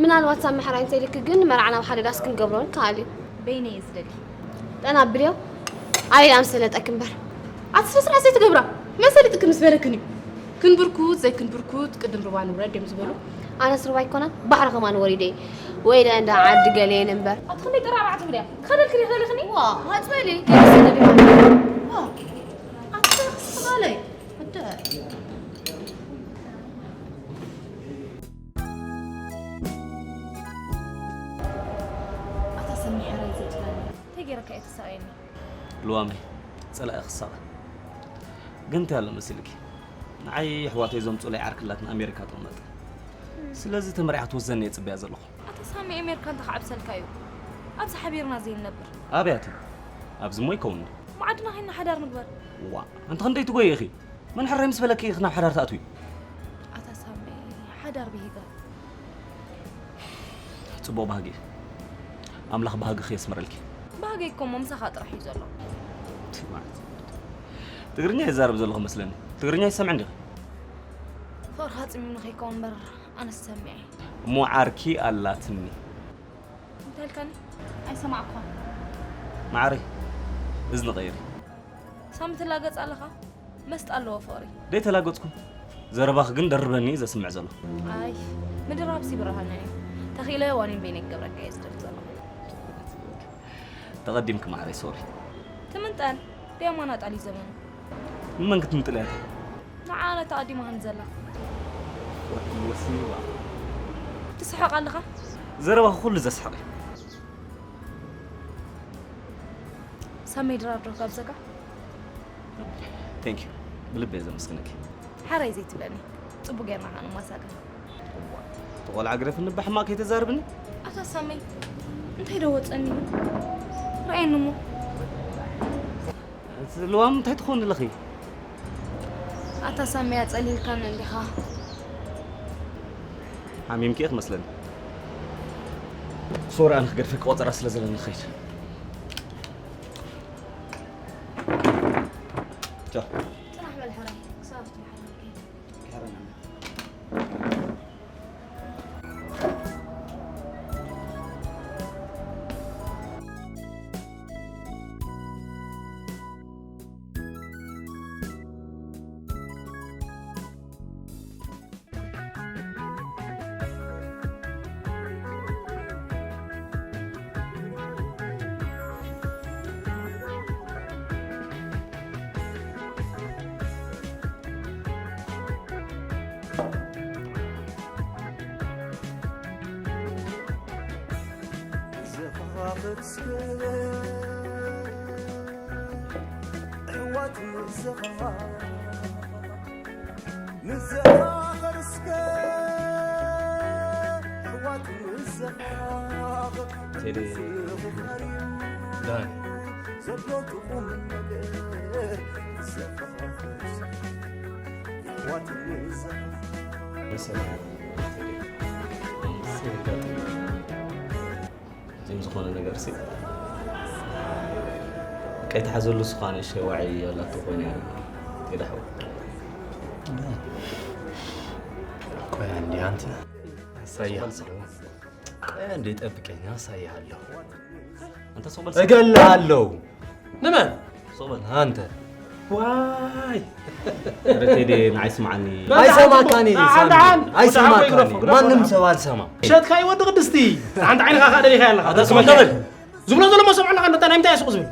ምናልባት ሳሚ ሓራይ እንተይልኪ ግን መርዓ ናብ ሓደ ዳስ ክንገብሮ ንከኣል እዩ። በይነይ እየ ዝደሊ። ጠና ኣብልዮ። ኣበይ ኣምሰለጠክ እምበር። ኣቲ ስነ ስርዓት ዘይትገብራ። መን ሰሊጥክ ምስ በለክን እዩ። ክንብርኩት ዘይክንብርኩት ቅድም ሩባ ንውረድ እዮም ዝበሉ። ኣነስ ሩባ ኣይኮነን፣ ባሕሪ ከማን ወሪደ እየ። ወይ ደኣ እንዳ ዓዲ ገሌን እምበር። ኣቲ ክንደይ ጠራራዕ ትብልያ? ክኸደልክ ዲኺ ደሊኽኒ? ዋ፣ ሃጽ በሊ፣ ገለ ሰለ ዲኻ? ዋ፣ ኣቲ ተረኽሲ ትባለይ። ኣደ። ኣታ ሰሚሐ ራይ ዘጭላኒ። እንታይ ገይረካ እየ ተሳእየኒ? ልዋመይ፣ ጸላኢ ክሳቐ። ግን እንታይ ኣሎ መሲልኪ? ንዓይ ኣሕዋተይ ዘምጹለይ ዓርኪ ኣላትኒ ኣሜሪካ ትቕመጥ። ስለዚ ተመርዒኻ ትወስደኒ እየ ጽበያ ዘለኹ። ኣታ ሳሚ ኣሜሪካ እንታይ ክዓብሰልካ እዩ? ኣብዚ ሓቢርና ዘይንነብር። ኣበይ ኣትዩ? ኣብዚ እሞ ይከውን። እሞ ዓድና ኸይድና ሓዳር ንግበር። ዋ፣ ኣንቲ ክንደይ ትጎዪ ኢኺ? መን ሕራይ ምስ በለኪ ኢኺ ናብ ሓዳር ትኣትዊ? ኣታ ሳሚ፣ ሓዳር ብሂጋ። ጽቡቕ ባህጊ። ኣምላኽ ባህግኺ የስምረልኪ። ባህገይ እኮ እሞ ምሳኻ ጥራሕ እዩ ዘሎ። ትማዕት። ትግርኛ ይዛረብ ዘለኹ መስለኒ። ትግርኛ ይሰምዕ እንዲኺ? ፍቕርኻ ጽሚም ንኸይከውን እምበር ኣነስ ሰሚዐ። እሞ ዓርኪ ኣላትኒ። እንታይ ኢልካኒ? ኣይሰማዕኳን። መዓረይ፣ እዝኒ ቀይሪ። ሳሚ ትላገጽ ኣለኻ? መስጣ ኣለዎ ፍቕሪ። ደይተላገጽኩ። ዘረባኺ ግን ደርበኒ እዩ ዘስምዕ ዘሎ። ኣይ፣ ምድራብሲ ብርሃነ እዩ። ተኺለ ዋኒን በይነይ ክገብረካ እየ ዝደሊ ዘለኹ። ተቐዲምክ ማዕረይ ሶሪ። ትምንጠል ድያማ ናጣል እዩ ዘመኑ። ንመን ክትምጥል እያ? ንዓና ተቐዲማ ከም ዘላ። ወሲዋ። ትስሕቕ ኣለኻ? ዘረባኹ ኩሉ ዘስሕቕ እዩ። ሳመይ ድራር ዶ ጋብዘካ? Thank you ብልቢ እየ ዘመስግነኪ። ሓራይ ዘይትብለኒ። ጽቡቅ ጌርና ኸዓ ንማሳገር። ተቆልዓ ግደፍ እንባሕ ሕማቅ ከይተዛርብኒ። ኣታ ሳመይ እንታይ ዶ ወጸኒ? ረኣየኒ እሞ። እቲ ልዋም እንታይ ትኾን ኣለኺ? ኣታ ሳመይ ኣጸሊልካኒ እንዲኻ። ሓሚምኪ እየ ክመስለኒ። ሶሪ ኣነ ክገድፈኪ ቆጸራ ስለ ዘለኒ ክኸይድ። ቻው። ጽናሕ በል ሕራይ ክሳብ ኣብቲ መሓል ንከይድ። ዘኻኽር እስከ ኣሕዋት ንዘኻ ንዘኻኽር እስከ ኣሕዋት ንዘኻ ቴዲ፣ ዳን። ዘሎ ጥቑም ነገር ዘኻኽር እስከ ኣሕዋት ንዘኻ መሰለኝ። እዚም ዝኾነ ነገር ሲ ቀይተሓዘሉ ስኻ ንእሽተይ ዋዒ ኣላቶ ኮይና እያ። ቴዲ ሓወይ። ቆይ እንዲ ኣንተ ኣሳይሃለሁ። ቆይ እንዲ ጠብቀኝ ኣሳይሃለሁ። ኣንተ ሱቕ በል። እገላሃለሁ። ንመን? ሱቕ በል። ኣንተ ዋይ ኧረ ቴዲ ንዓይ ስምዓኒ። ኣይሰማካኒ ደሓን፣ ሳሚ። ደሓን። ኣይሰማካኒ ወደ ሓጎይ ግረፎ፣ ግረፎ፣ ማንም ግረፎ። ሰብ ኣልሰማ። ሸትካ ይወዲ ቅድስቲ። ሓንቲ ዓይንኻ ከዓ ደሊኻ ኣለኻ። ኣታ ስምዕ ተበል። ዝብሎ ዘሎ መሰምዖ ኣለኻ፣ እንታይ እንታይ ሱቕ ዝብል?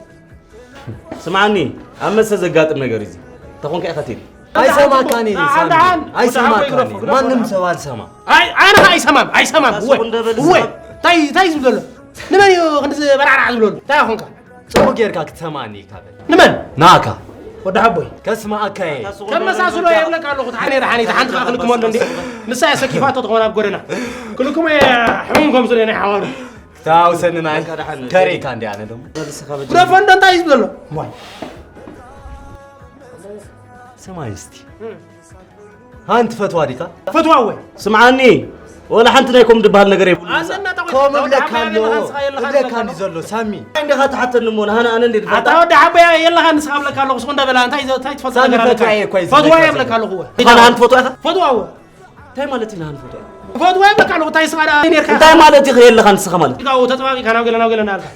ስምዓኒ ኣብ መሰ ዘጋጥም ነገር እዩ እዚ። ተኾንካ ኢኻ ቴዲ። ኣይሰማካኒ ደሓን፣ ሳሚ። ደሓን። ኣይሰማካኒ ግረፎ፣ ግረፎ፣ ማንም ግረፎ። ሰብ ኣልሰማ። ኣይ ዓይንኻ ኣይሰማም፣ ኣይሰማም። ኣታ ወይ ሱቕ እንደበል ወይ ዝሰማም። እንታይ እንታይ ዝብል ዘሎ? ንመን እዩ ክንዲ ዝበራዕራዕ ዝብለሉ? እንታይ ኾንካ? ጽቡቅ ጌርካ ክትሰማኒ ኢካ በል። ንመን? ናካ ወዲ ሓቦይ ከስማኣካ እየ። ከመሳስሎ የብለካ ኣለኹ። ሓኔ ሓኔ ሓንቲ ከዓ ክልክሞ ኣሎ እንዴ? ንሳ እያ ሰኪፋቶ ትኾን ኣብ ጎደና። ክልክሞ እየ ሕሙም ከም ስለ ናይ ሓዋሩ። ታውሰኒ ናይ በቃ ደሓን። ከሬካ እንዲ ኣነ ደሞ። ግረፎ እንዶ እንታይ እዩ ዝብል ዘሎ? ዋይ ስማይ እስቲ ሃን ትፈትዋ ዲካ? ፈትዋ ወይ ስምዓኒ ወላ ሓንቲ ናይ ኮም ዝበሃል ነገር የብሉ። ኣዘና ታቆይ ከም ታቆይ እብለካ ሓባያ ኣሎ ገለኻ ንስኻ የለኻ እብለካ ንስኻ እንዲ ዘሎ ሳሚ። እንዲኻ ትሓተኒ እሞ ንሃና ኣነ እንዴ ኣታ ወዲ ሓባያ የለኻ ንስኻ እብለካ ኣለኹ። ስኹ እንዳበላ እንታይ ዘ- እንታይ ትፈልጥ ሳሚ ነገር ኣለካ? ፈትዋ እየ እኮ እዩ ፈትዋ ዝብለካ የብለካ ኣለኹ። ንሃና ሓንቲ ፈትዋ ኢኻ? ፈትዋ ወይ እንታይ ማለት እዩ ንሃን ፈትዋ? ፈትዋ የብለካ ኣለኹ። እንታይ ስኻ ኔርካ? እንታይ ማለት እዩ የለኻ ንስኻ ማለት? ጋው ተጸባቢካ ናብ ገለ ናብ ገለ እናልካ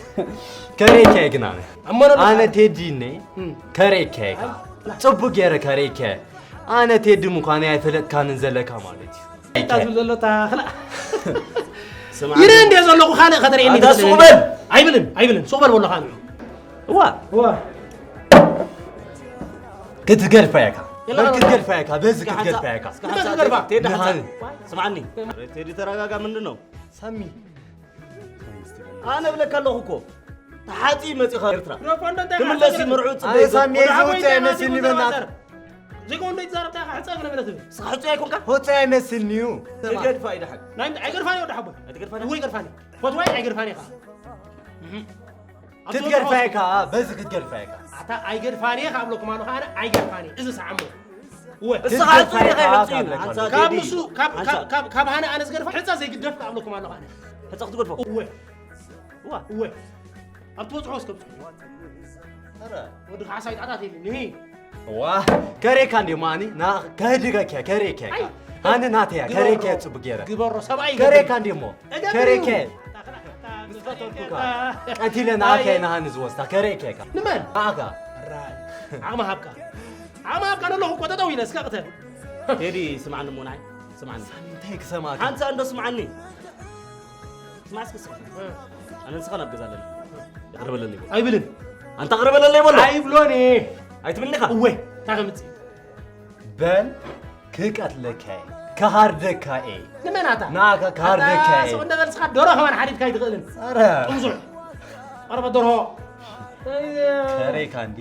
ከሬካ እየ ግን ኣነ እሞ ነው ኣነ ቴዲ እኔ እም። ከሬካ እየ። ጽቡቅ ጌረ ከሬካ እየ። ኣነ ቴዲ ምዃነይ ኣይፈለጥካንን ዘለካ ማለት እዩ። እንታይ ዝብል ዘሎ ታኽላ ስምዓ ይረ እንደ ዘለኹ ካልእ ከተርእየኒ ኣታ ትኽእል ሱቕ ኢኻ። በል። ኣይብልን ኣይብልን ሱቕ በል ወላ ካልእ እዋ ዋ ክትገድፋ እያ እካ የላ በል በል። ክትገድፋ እያ እካ በዚ እስኪ ክትገድፋ ሓንሳእ- እያ እካ እስኪ ሓንሳእ ንመን ክገድፋ? ቴዲ ሓንሳእ ንሃን። ስምዓኒ ቴዲ ተረጋጋ ምንድን ነው ሳሚ ኣነ እብለካ ኣለኹ እኮ ተሓፂ መፂኻ ኤርትራ ግረፎ እንዶ እንታይ ክምለስ ሓፂ መርዑ ግረፎ? ፅበይ ሳሚ ወደ እዚ ሓወይ ውፅእ እንታይ ኣይመስልኒ ሓፂ በናት ግረፎ? ዘይኮን እንዶ ይዛረብ እንታይ ሓፃ ዝነበረ ትብል ስኻ ሕፁ ኣይኮንካ ውፅእ ኣይመስልኒ እዩ ትገድፋ ይደሓል ናይ ኣይገርፋኒ ወደ ሓቦይ ኣይትገድፋኒ ወይ ገርፋኒ ፈትዋይ ኣይገርፋኒ ኢኻ ኣብ ክትገድፋ ትወፅኦ እያ እካ በዚ ክትገድፋ እያ እካ ኣታ ኣይገድፋኒ ኢኻ ኣብለኩም ኣሎ ከኣ ኣይገርፋኒ እዚ ሰዓሞ ወ እስኻ ሕፁ ኢኻ ሕፁ እዩ ሓንሳ ካብ ቴዲ ንሱ ካብ ሓንሳ ካብ- ካብ ካብ ሃነ ኣነ ዝገርፋ ሕፃ ዘይግደፍ ኣብለኩም ኣሎ ከኣ ሕፃ ክትገድፎ እወ እዋ እወ ኣብ ትወፅሖ እስከ ብፅሑ ኧረ ወዲ ከዓ ሳይጣታት የለን ይሄ ዋ ከሬካ እንዲ ማኒ ና ከህድገኪያ ከሬካ እያ እካ ኣነ ናተያ ከሬካ እያ ፅቡቅ ገይረ ግበሮ ሰብኣይ ከሬካ እንዲ እሞ እገ- ከሬካ ኣታ- ኣታ- ቀቲለ ንኣካ ኢና ሃኒ ዝወስዳ ከሬካ እያ እካ ንመን ንኣካ ራይ ዓቕሚ ሃብካ ዓቕሚ ሃብካ ዘለኹ እኮ ጠጠው ኢለ እስከ ቅተል ቴዲ ስምዓኒ እሞ ንዓይ ስምዓኒ እንታይ ክሰማካ ሓንሳ እንዶ ስምዓኒ ማስክ ስም ኣነ ንስኻ ናብ ገዛ ኣለና። ኣቕርበለለይ ይበሎ። ኣይብልን። ኣንታ ኣቕርበለለይ ይበሎ። ኣይብሎን እየ። ኣይትብልኒ ኢኻ። እወ፣ እንታይ ከምፅእ? በል ክቀትለካ እየ። ክሃርደካ እየ። ንመናታ? ንኣኻ ክሃርደካ እየ። ሰው እንደበልስኻ ደሮ ከማን ሓሪድካ ኣይትኽእልን። ኧረ ጥምዙዕ። ቀረበት ደርሆ። ከረይካ እንዲ።